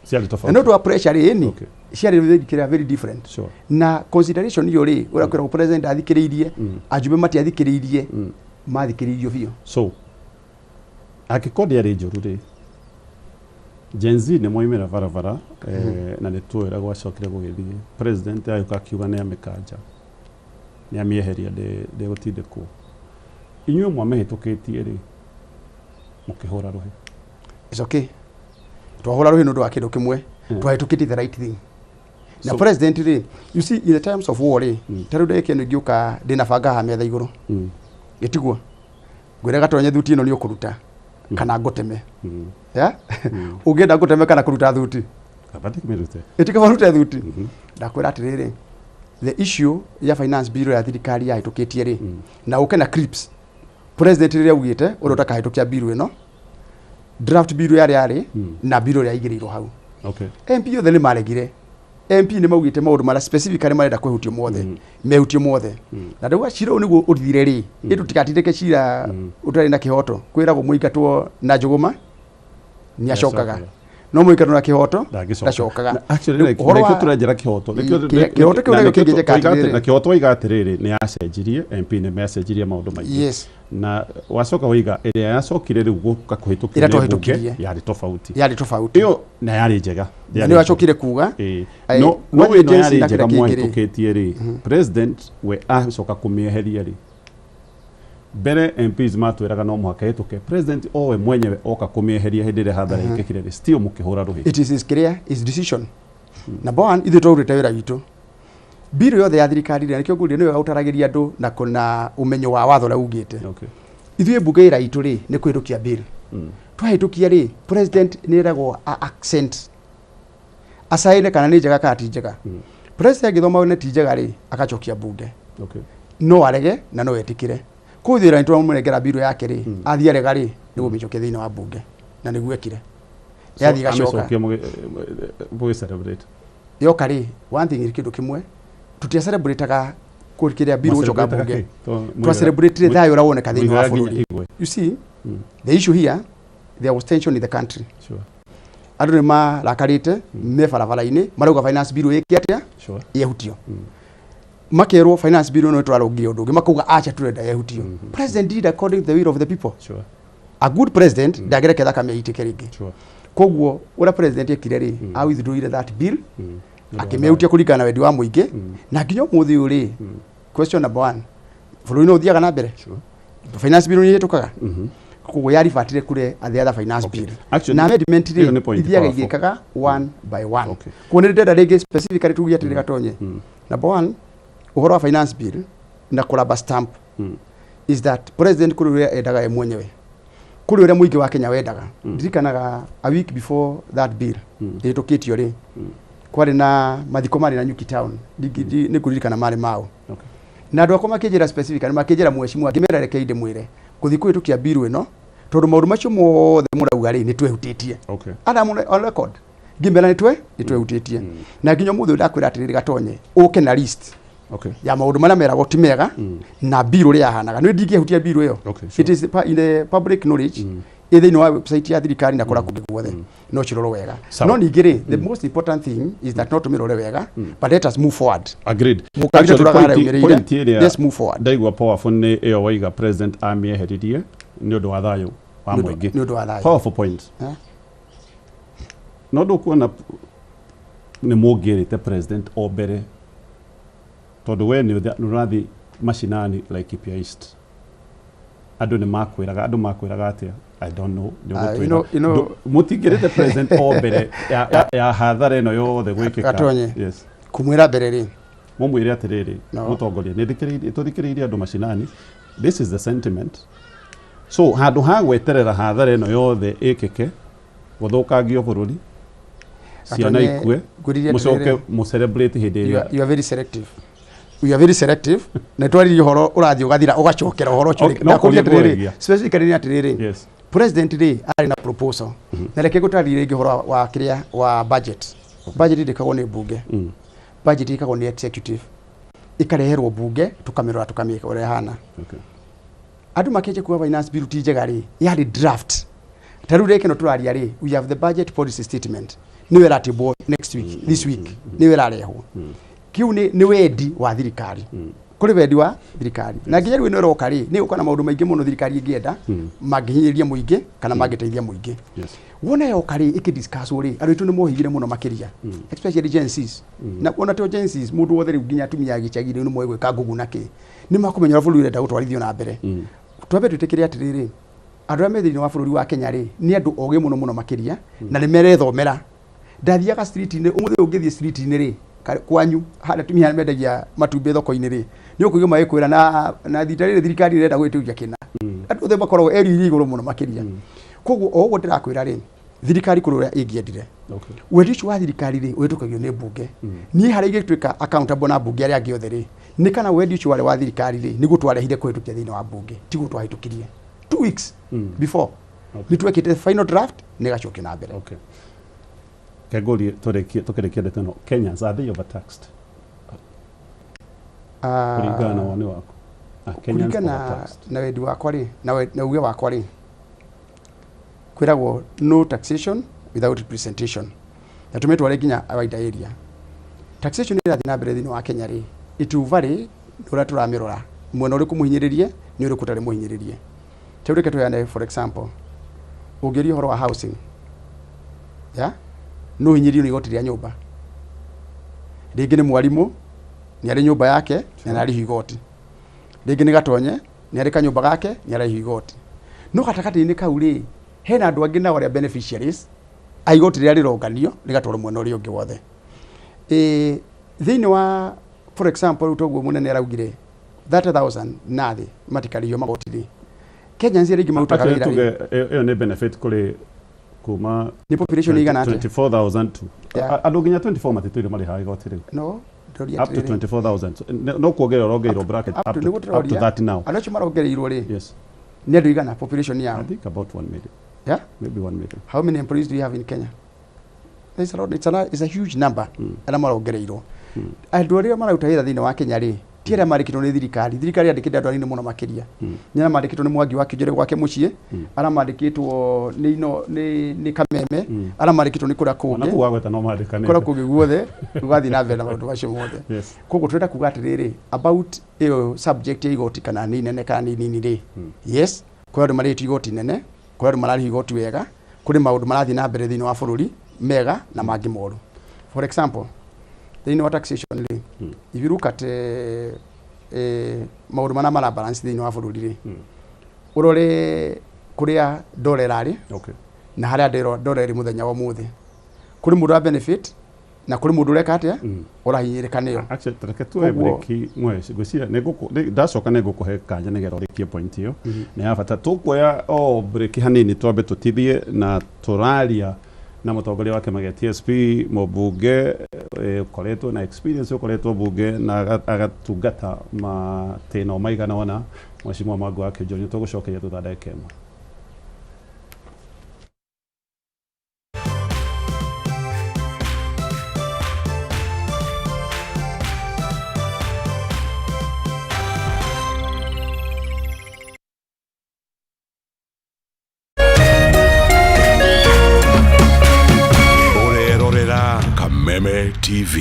Ciarĩ Na tofauti. nĩ ũndũ wa pressure rĩ, ĩni ciarĩ very, kĩrĩa, very different. Na consideration iyo rĩ, ũrĩa kwĩragwo president athikĩrĩirie, ajumbe matiathikĩrĩirie, mathikĩrĩirio biũ. So angĩkorwo ndĩarĩ njũru rĩ, Gen Z nĩ moimĩra barabara, na nĩ tuĩ ũrĩa gwacokire gũgĩthiĩ. President agĩũka akiuga nĩ amĩkanja, nĩ amĩeheria, ndĩgũtindĩkwo. Inyuĩ mwamĩhĩtũkĩtie rĩ, mũkĩhũra rũhĩ. It's okay, twahũra rũhĩ nĩ ũndũ wa kĩndũ kĩmwe, twahĩtũkĩtie the right thing na president rĩ, you see, in the times of war rĩ, ta rĩu ndagĩka ĩno ingĩũka ndĩna banga haha metha igũrũ, gĩtiguo ngwĩre Gatonye, thuti ĩno nĩ ũkũruta kana ngũteme. Yeah? Ũngĩenda ngũteme kana kũruta thuti? Kaba ndĩkĩmĩrute. Ĩtikaba rute thuti. Ndakwĩra atĩrĩrĩ, the issue ya finance bill ya thirikari yahĩtũkĩtie rĩ, na ũke na clips president rĩrĩa augĩte ũrĩa ũtakahĩtũkia bill ĩno, draft bill yarĩ na bill ĩrĩa aigĩrĩirwo hau. MP othe nĩ maregire. MP nĩ maugĩte maũndũ marĩa specifically marenda kwĩhutio mothe, mehutio mothe. Na ndauga cira ũyũ nĩguo ũthire rĩ, ĩ tũtigatindĩke cira ũtarĩ na kĩhoto. Kwĩragwo mũingatwo na njũgũma nĩ acokaga, no mũingatwo na kĩhoto ndacokaga. Na actually Rĩu, ũhoro nĩkĩo tũrenjera kĩhoto. Kĩhoto kĩu Na nĩkĩo nĩkĩo kĩngĩnjĩka atĩrĩrĩ. Na kĩhoto waiga atĩrĩrĩ, nĩ yacenjirie, MP nĩ mecenjirie maũndũ maingĩ. Na wacoka waiga ĩrĩa yacokire rĩu gũka kũhĩtũkio Ĩrĩa nĩ mbunge twahĩtũkirie. yarĩ tofauti. Yarĩ tofauti. Ĩyo na yarĩ njega. Na nĩyo acokire kuga. Ĩĩ. No Gwathiĩ ĩno Gen Z yarĩ na njega kĩrĩa kĩngĩ rĩ. mwahĩtũkĩtie rĩ, president we acoka kũmĩeheria rĩ, mbere MPs matwĩraga no mũhaka ĩhĩtũke, president owe mwenyewe oka kũmĩeheria hĩndĩ ĩrĩa hathara ĩkĩkire rĩ, still mũkĩhũra rũhĩ. It is his clear his decision. Number one, ithuĩ twaurĩte wĩra witũ, bill yothe ya thirikari rĩ, nĩkĩo ngũria nĩwe ũtaragĩria andũ na kũna ũmenyo wa watho ũrĩa ugĩte. Ithuĩ mbunge ĩra itũ rĩ, nĩ kũhĩtũkia bill. Twahĩtũkia rĩ, president nĩ eragwo a accent, acaine kana nĩ njega kana ti njega. President angĩthoma nĩ ti njega rĩ, agacokia mbunge. No arege na no etĩkĩre. Kũu ithuĩ nĩ twamũnengera bill yake rĩ, athiĩ arega rĩ, nĩ gũmĩcokia thĩinĩ wa mbunge, na nĩguo ekire. So, Yathiĩ ĩgacoka. amĩcokia mũgĩ celebrate. Yoka rĩ, one thing, kĩndũ kĩmwe tutia celebrataga kĩrĩa bill gũcoka mbunge, twa celebrate thayũ ũrĩa woneka thĩinĩ wa bũrũri. You see, the issue here, there was tension in the country. Andũ nĩ marakarĩte me barabara-inĩ, marauga finance bill ĩke atĩa? Yehutio. Makerwo finance bill no twarũngire ũndũ ũngĩ, makauga acha, turenda yehutio. President did according to the will of the people. A good president ndangĩreke thakame ĩitĩke rĩngĩ. Koguo ũrĩa president ekire rĩ, a withdrawire that bill, akĩmĩhutia kũringana na wendi wa mũingĩ. Na nginya ũmũthĩ ũyũ rĩ, question number one, bũrũri no ũthiaga na mbere? Finance bill nĩ ĩhĩtũkaga. Koguo yaribatire kure the other finance bill. Actually, Na amendment ĩyo nĩ rĩ, point ithiaga powerful. igĩkaga one by one. Koguo nĩ ndĩrenda rĩngĩ specifically tuge atĩrĩ, Gatonye, number one, ũhoro wa finance bill na kũraba stamp is that president kũrĩ ũrĩa endaga ye mwenyewe, kũrĩ ũrĩa mũingĩ wa Kenya wendaga. Ndirikanaga a week before that bill ĩhĩtũkĩtio rĩ, kwarĩ na mathiko marĩ na Nyuki town. Nĩ ngũririkana marĩ mao. Na andũ akwa makĩnjĩra specifically, makĩnjĩra, mheshimiwa, ngĩmera rekei ndĩmwĩre gũthiĩ kũhĩtũkia bill ĩno, tondũ maũndũ macio mothe mũrauga rĩ, nĩ twehutĩtie. And I'm on record ngĩmera nĩ twehutĩtie, na nginya ũmũthĩ ũyũ ndakwĩra atĩrĩrĩ, Gatonye, ũke na list ya maũndũ marĩa meragwo ti mega na bill ũrĩa yahanaga, nĩ ndingĩhutia bill ĩyo. It is in the public knowledge, ĩ thĩinĩ wa website ya thirikari na kũrĩa kũngĩ guothe, no cirorwo wega. Sawa. No ningĩ rĩ, the most important thing is that no tũmĩrore wega, but let us move forward. Agreed. Mũkabira Actually, tũraga harĩa point umĩrĩire. point ĩrĩa Let's move forward. ndaigua powerful nĩ ĩyo waiga president amĩeheririe nĩ ũndũ wa thayũ wa mũingĩ. Nĩ ũndũ wa thayũ. Powerful point. Eh? No ndũkuona nĩ mũngĩrĩte president o mbere. Tondũ we nĩ ũrathiĩ macinani Laikipia East, andũ nĩ makwĩraga, andũ makwĩraga atĩa? I don't know, nĩ ũgũtwĩra. Mũtingĩrĩte president o mbere ya hathara ĩno yothe gwĩkĩka. Gatonye. Yes. Kumwĩra mbere rĩ, Mũmwĩre atĩrĩrĩ, No. mũtongoria, nĩ thikĩrĩirie, tũthikĩrĩirie andũ macinani, this is the sentiment. So handũ ha gweterera hathara ĩno yothe ĩkĩke, gũthũkangio bũrũri, ciana Gatonye, ikue, ngwĩrire mũcoke atĩrĩrĩ, mũcelebrate hĩndĩ you ĩrĩa are, you are very selective, you are very selective. Na twaririe ũhoro ũrathiĩ ũgathira ũgacokera ũhoro ũcio. Okay, no Ndakũria kũria atĩrĩrĩ, ngũragia. specifically nĩ atĩrĩrĩ, president rĩ arĩ na proposal, na reke ngũtarĩrie rĩngĩ ũhoro wa kĩrĩa wa budget. Budget ndĩkagwo nĩ mbunge, budget ĩkagwo nĩ executive, ĩkareherwo mbunge, tũkamĩrora, tũkamĩka ũrĩa ĩhana. Andũ makĩnjia kuga finance bill ti njega rĩ, yarĩ draft. Ta rĩu rĩngĩ no tũraria rĩ, we have the budget policy statement, nĩyo ĩratĩmbwo next week, this week nĩyo ĩrarehwo. Kiu nĩ wendi wa thirikari, kũrĩ wendi wa thirikari, na nginya rĩu ĩno ĩroka rĩ, nĩ ĩgũka na maũndũ maingĩ mũno thirikari ĩngĩenda mangĩhinyĩrĩria mũingĩ kana mangĩteithia mũingĩ. Wona yoka rĩ, ĩkĩdiscusswo rĩ, andũ aitũ nĩ mohĩgire mũno makĩria, especially Gen Zs. Na ona to Gen Zs, mũndũ wothe rĩu, nginya atumia a gĩcagi rĩu nĩ moĩ gwĩka ngugu na kĩ, nĩ makũmenya ũrĩa bũrũri ũrenda gũtwarithio na mbere. Twambe twĩtĩkĩre atĩrĩrĩ, andũ arĩa me thĩinĩ wa bũrũri wa Kenya rĩ, nĩ andũ ogĩ mũno mũno makĩria, na nĩ merethomera. Ndathiaga street-inĩ ũmũthĩ ũyũ, ũngĩthiĩ street-inĩ rĩ, kwanyu harĩa atumia arĩa mendagia matumbĩ thoko-inĩ rĩ, nĩ ũkũigua magĩkwĩra na thita rĩrĩ thirikari ĩrenda gwĩtĩria kĩna. Andũ othe makoragwo area iria igũrũ mũno makĩria. Koguo o ũguo ndĩrakwĩra rĩ, thirikari kũrĩ ũrĩa ĩngĩendire. Wendi ũcio wa thirikari rĩ, ũhĩtũkagio nĩ mbunge. Niĩ harĩa ingĩtuĩka accountable na mbunge arĩa angĩ othe rĩ, nĩ kana wendi ũcio warĩ wa thirikari rĩ, nĩguo twarehire kũhĩtũkia thĩinĩ wa mbunge, tiguo twahĩtũkirie 2 weeks before. Nĩ twekĩte final draft, nĩ ĩgacokio na mbere. Okay. Kengũrie tũrĩkie, tũkĩrĩkia ndeto ĩno, Kenyans, are they overtaxed? Kũringana na woni waku. Are Kenyans Kũringana overtaxed? Na wendi wakwa rĩ, na uge wakwa rĩ, kwĩragwo no taxation without representation, na tũmĩtware nginya wider area. Taxation ĩrathiĩ na mbere thĩinĩ wa Kenya rĩ, it will vary nĩ ũrĩa tũramĩrora, mwena ũrĩkũ mũhinyĩrĩrie, nĩ ũrĩkũ ũtarĩ mũhinyĩrĩrie. Ta rĩu reke tũheane for example, ũngĩũria ũhoro wa housing ya no ũhinyĩrĩrio nĩ igoti rĩa nyũmba. Rĩngĩ nĩ mwarimũ, nĩ arĩ nyũmba yake na nĩ ararĩhio igoti. Rĩngĩ nĩ Gatonye, nĩ arĩ kanyũmba gake, nĩ ararĩhio igoti. No gatagatĩ-inĩ kau rĩ, hena andũ angĩ nao arĩa beneficiaries a igoti rĩrĩa rĩronganio rĩgatwarwo mwena ũrĩa ũngĩ wothe. Thĩinĩ wa, for example, rĩu toguo mũnene araugire 30,000 na thĩ matikarĩhio magoti rĩ, Kenyans arĩa aingĩ marutaga Actually, wĩra rĩ, tuge ĩyo nĩ benefit kũrĩ kuma nĩ population ĩigana atĩa? 24,000 to andũ nginya 24 matitũire marĩhaga igoti rĩu. No ndĩroria Up to atĩrĩrĩ, 24,000. So, no kuongerera ũrongereirwo bracket up up to to, nĩguo up to tũroria 30 now. Andũ acio marongereirwo rĩ, nĩ andũ igana population yao? I think about 1 million. Maybe 1 million. How many employees do you have in Kenya? It's a lot, it's a huge number arĩa marongereirwo. Andũ arĩa mararuta wĩra thĩinĩ wa Kenya rĩ, ti arĩa marĩkĩtwo nĩ thirikari. Thirikari yandĩkĩte andũ anini mũno makĩria. Nĩ arĩa mandĩkĩtwo nĩ Mwangi wa Kĩnjũrĩ gwake mũciĩ, arĩa mandĩkĩtwo nĩ ino nĩ Kameme, arĩa mandĩkĩtwo nĩ kũrĩa Ona kũngĩ, kũu wagweta no mandĩkanĩte. Kũrĩa kũngĩ guothe gũgathiĩ na mbere na maũndũ macio mothe. Koguo tũrenda kuga atĩrĩrĩ, about ĩyo subject ya igoti, kana nĩ inene kana nĩ nini rĩ, yes, kũrĩ andũ marĩhĩtio igoti nene, kũrĩ andũ mararĩhio igoti wega, kũrĩ maũndũ marathiĩ na mbere thĩinĩ wa bũrũri mega na mangĩ moru. For example, thĩinĩ wa taxation rĩ, if you look at maũndũ marĩa mara balance thĩinĩ wa bũrũri rĩ, ũrore kũrĩa dola ĩrarĩ na harĩa dola ĩrĩ mũthenya wa ũmũthĩ, kũrĩ mũndũ wa benefit na kũrĩ mũndũ ũreka atĩa, ũrahinyĩrĩka nĩyo. Actually, reke tuoe Koguo- break mwe, ngwĩciria ndacoka nĩ ngũkũhe kanya nĩgetha ũrĩkie point ĩyo, nĩ ya bata. Tũkuoya o break hanini twambe tũtithie, na tũraria na mũtongoria wa kĩama gĩa TSP, mũmbunge ũkoretwo na experience, ũkoretwo mbunge na agatungata matĩno maigana ũna, Mheshimiwa Mwangi wa Kĩonjori. Nĩ tũgũcokeria thutha ndagĩka ĩmwe. Ũrerorera Kameme TV.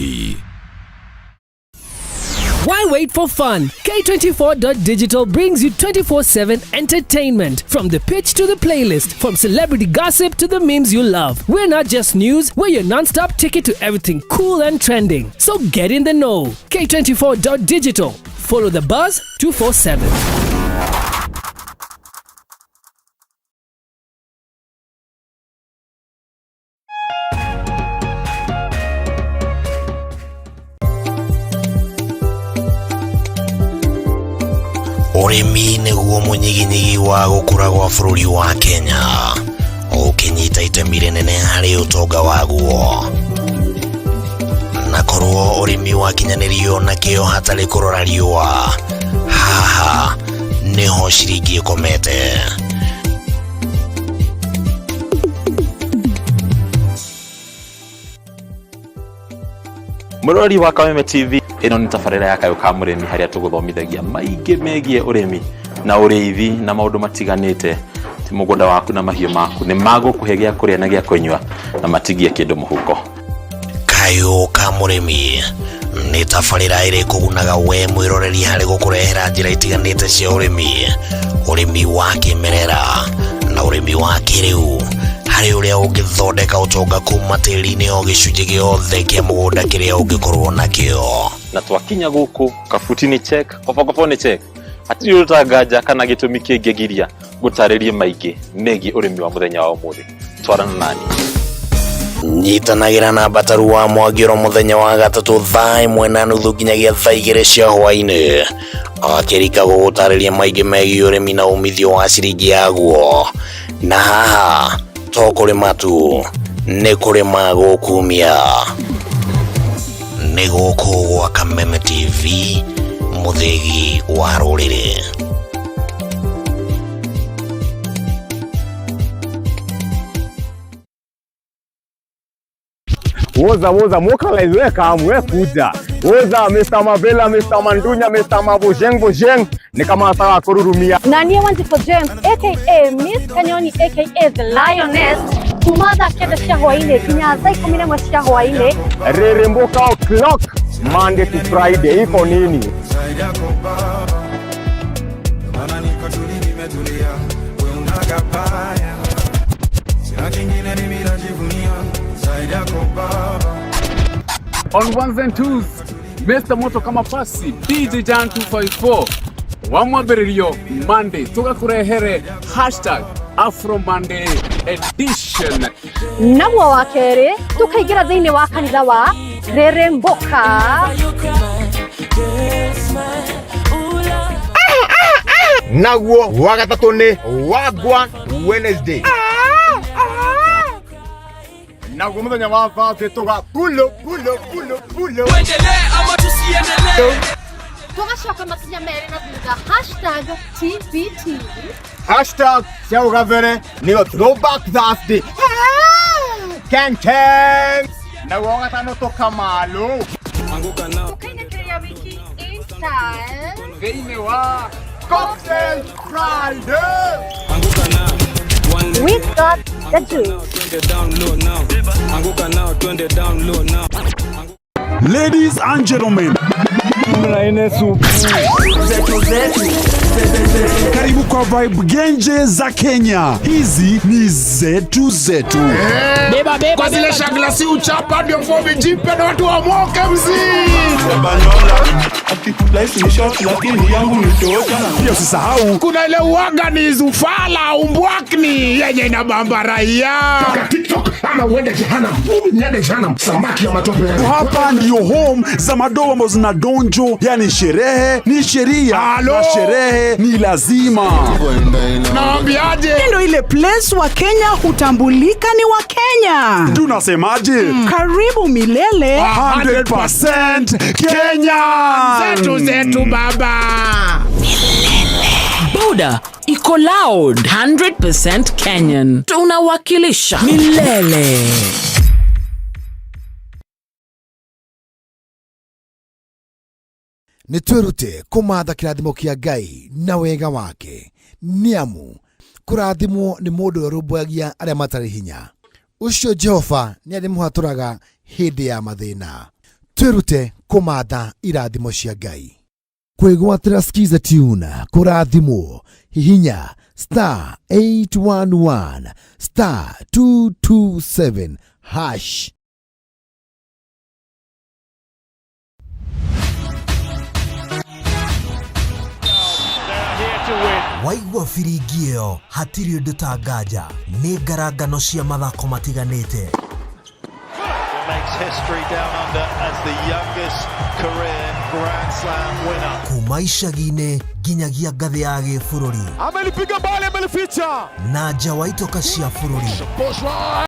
Why wait for fun? K24.digital brings you 24/7 entertainment. From the pitch to the playlist, from celebrity gossip to the memes you love. We're not just news, we're your non stop ticket to everything cool and trending. So get in the know. K24.digital. Follow the buzz 247. Ũrĩmi nĩguo mũnyiginyigi wa gũkũra gwa bũrũri wa Kenya, ũkĩnyita itemi rĩnene harĩ ũtonga waguo. Na korwo ũrĩmi wakinyanĩrio na kĩo hatarĩ kũrora riũa, haha nĩho ciringi ĩkomete. Mũrori wa Kameme TV, ĩno nĩ tabarĩra ya Kayũ ka Mũrĩmi, harĩa tũgũthomithagia maingĩ megiĩ ũrĩmi na ũrĩithi na maũndũ matiganĩte. Ti mũgũnda waku na mahiũ maku nĩ magũkũhe gĩa kũrĩa na gĩa kũnyua na matigie kĩndũ mũhuko. Kayũ ka Mũrĩmi nĩ tabarĩra ĩrĩ kũgunaga we mwĩroreri harĩ gũkũrehera njĩra itiganĩte cia ũrĩmi, ũrĩmi wa kĩmerera na ũrĩmi wa kĩrĩu, harĩ ũrĩa ũngĩthondeka ũtonga kuma tĩri-inĩ o gĩcunjĩ gĩothe kĩa mũgũnda kĩrĩa ũngĩkorwo nakĩo. Na twakinya gũkũ, kabuti nĩ check, kobokobo nĩ check, hatirĩ ũrũtanganja kana gĩtũmi kĩngĩgiria gũtarĩrie maingĩ megiĩ ũrĩmi wa mũthenya wa ũmũthĩ. Twarana nani. Nyitanagĩra na Mbataru wa Mwangĩro mũthenya wa gatatũ 1:30 nginyagia 2:00 cia hwaĩ-inĩ, akĩrika gũgũtarĩria maingĩ megiĩ ũrĩmi na umithio wa ciringi yaguo. Na haha to kũrĩma tu, nĩ kũrĩma gũkumia. Nĩ gũkũ gwa Kameme TV, mũthĩgi wa rũrĩrĩ. Woza woza mokalize, we kam, we kuja. Woza Mr. Mavela, Mr. Mandunya, Mr. Mabojeng Bojeng, ni kama nataka kururumia. Na niĩ Wanjikũ James, aka Miss Kanyoni, aka The Lioness, kuma 9:00 cia hwaĩ-inĩ nginya 11:00 cia hwaĩ-inĩ. Reremboka o'clock, Monday to Friday, iko nini? Zaidi yako baba, maana niko tuli, nimetulia, we unagabaya, sina kingine mimi najivunia zaidi yako baba. On ones and twos, Mr. Moto kama pasi, DJ Jan 254 wa mwambĩrĩrio Monday tũgakũrehere #AfroMonday edition. Naguo wa kerĩ tũkaingĩra thĩinĩ wa kanitha wa Reremboka. Naguo wa gatatũ nĩ Wagwan Wednesday. Naguo mũthenya wa Thursday tũga pulo pulo pulo pulo. Tũgacoka makinya merĩ na thutha, #TBT. Hashtag cia ũgabere nĩyo Throwback Thursday. Ken Ken. Naguo wa gatano tũkamalo. Tũkainĩkĩria wiki in style thĩinĩ wa Cocktail Friday. We got the juice. Ladies and gentlemen, karibu kwa vibe genje za Kenya. Hizi ni zetu zetu. Kwa zile shaglasi uchapa ndio fomi jipe na watu wamoke mzii. Pia usisahau Kuna ile uwaga ni zufala umbwakni yenye inabamba raia. TikTok ama uende jehanamu. Mimi niende jehanamu, samaki ya matope. Hapa ndio home za madogo ambazo zina donjo, yani sherehe ni sheria Halo. na sherehe ni lazima. Naambiaje? Ndio ile place wa Kenya hutambulika ni wa Kenya. Tunasemaje? Karibu milele. 100% Kenya. Zetu zetu baba. Boda iko loud, 100% Kenyan, tunawakilisha milele. Nĩ twĩrute kũmatha kĩrathimo kĩa Ngai na wega wake, nĩ amu kũrathimwo nĩ mũndũ ũrĩa ũrũmbũyagia arĩa matarĩ hinya. Ũcio Jehova nĩ arĩmũhatũraga hĩndĩ ya mathĩna. Twĩrute kũmatha irathimo cia Ngai. Kwĩgwatĩra Skiza Tune kũrathimwo, hihinya star 811 star 227 hash. Waigua biringi ĩyo hatirĩ ũndũ ta nganja nĩ ngarangano cia mathako matiganĩte. Makes history down under as the youngest career Grand Slam winner. Kuma icagi-inĩ nginyagia ngathĩ ya gĩbũrũri. Amelipiga bali, amelificha. Na nja wa itoka cia bũrũri.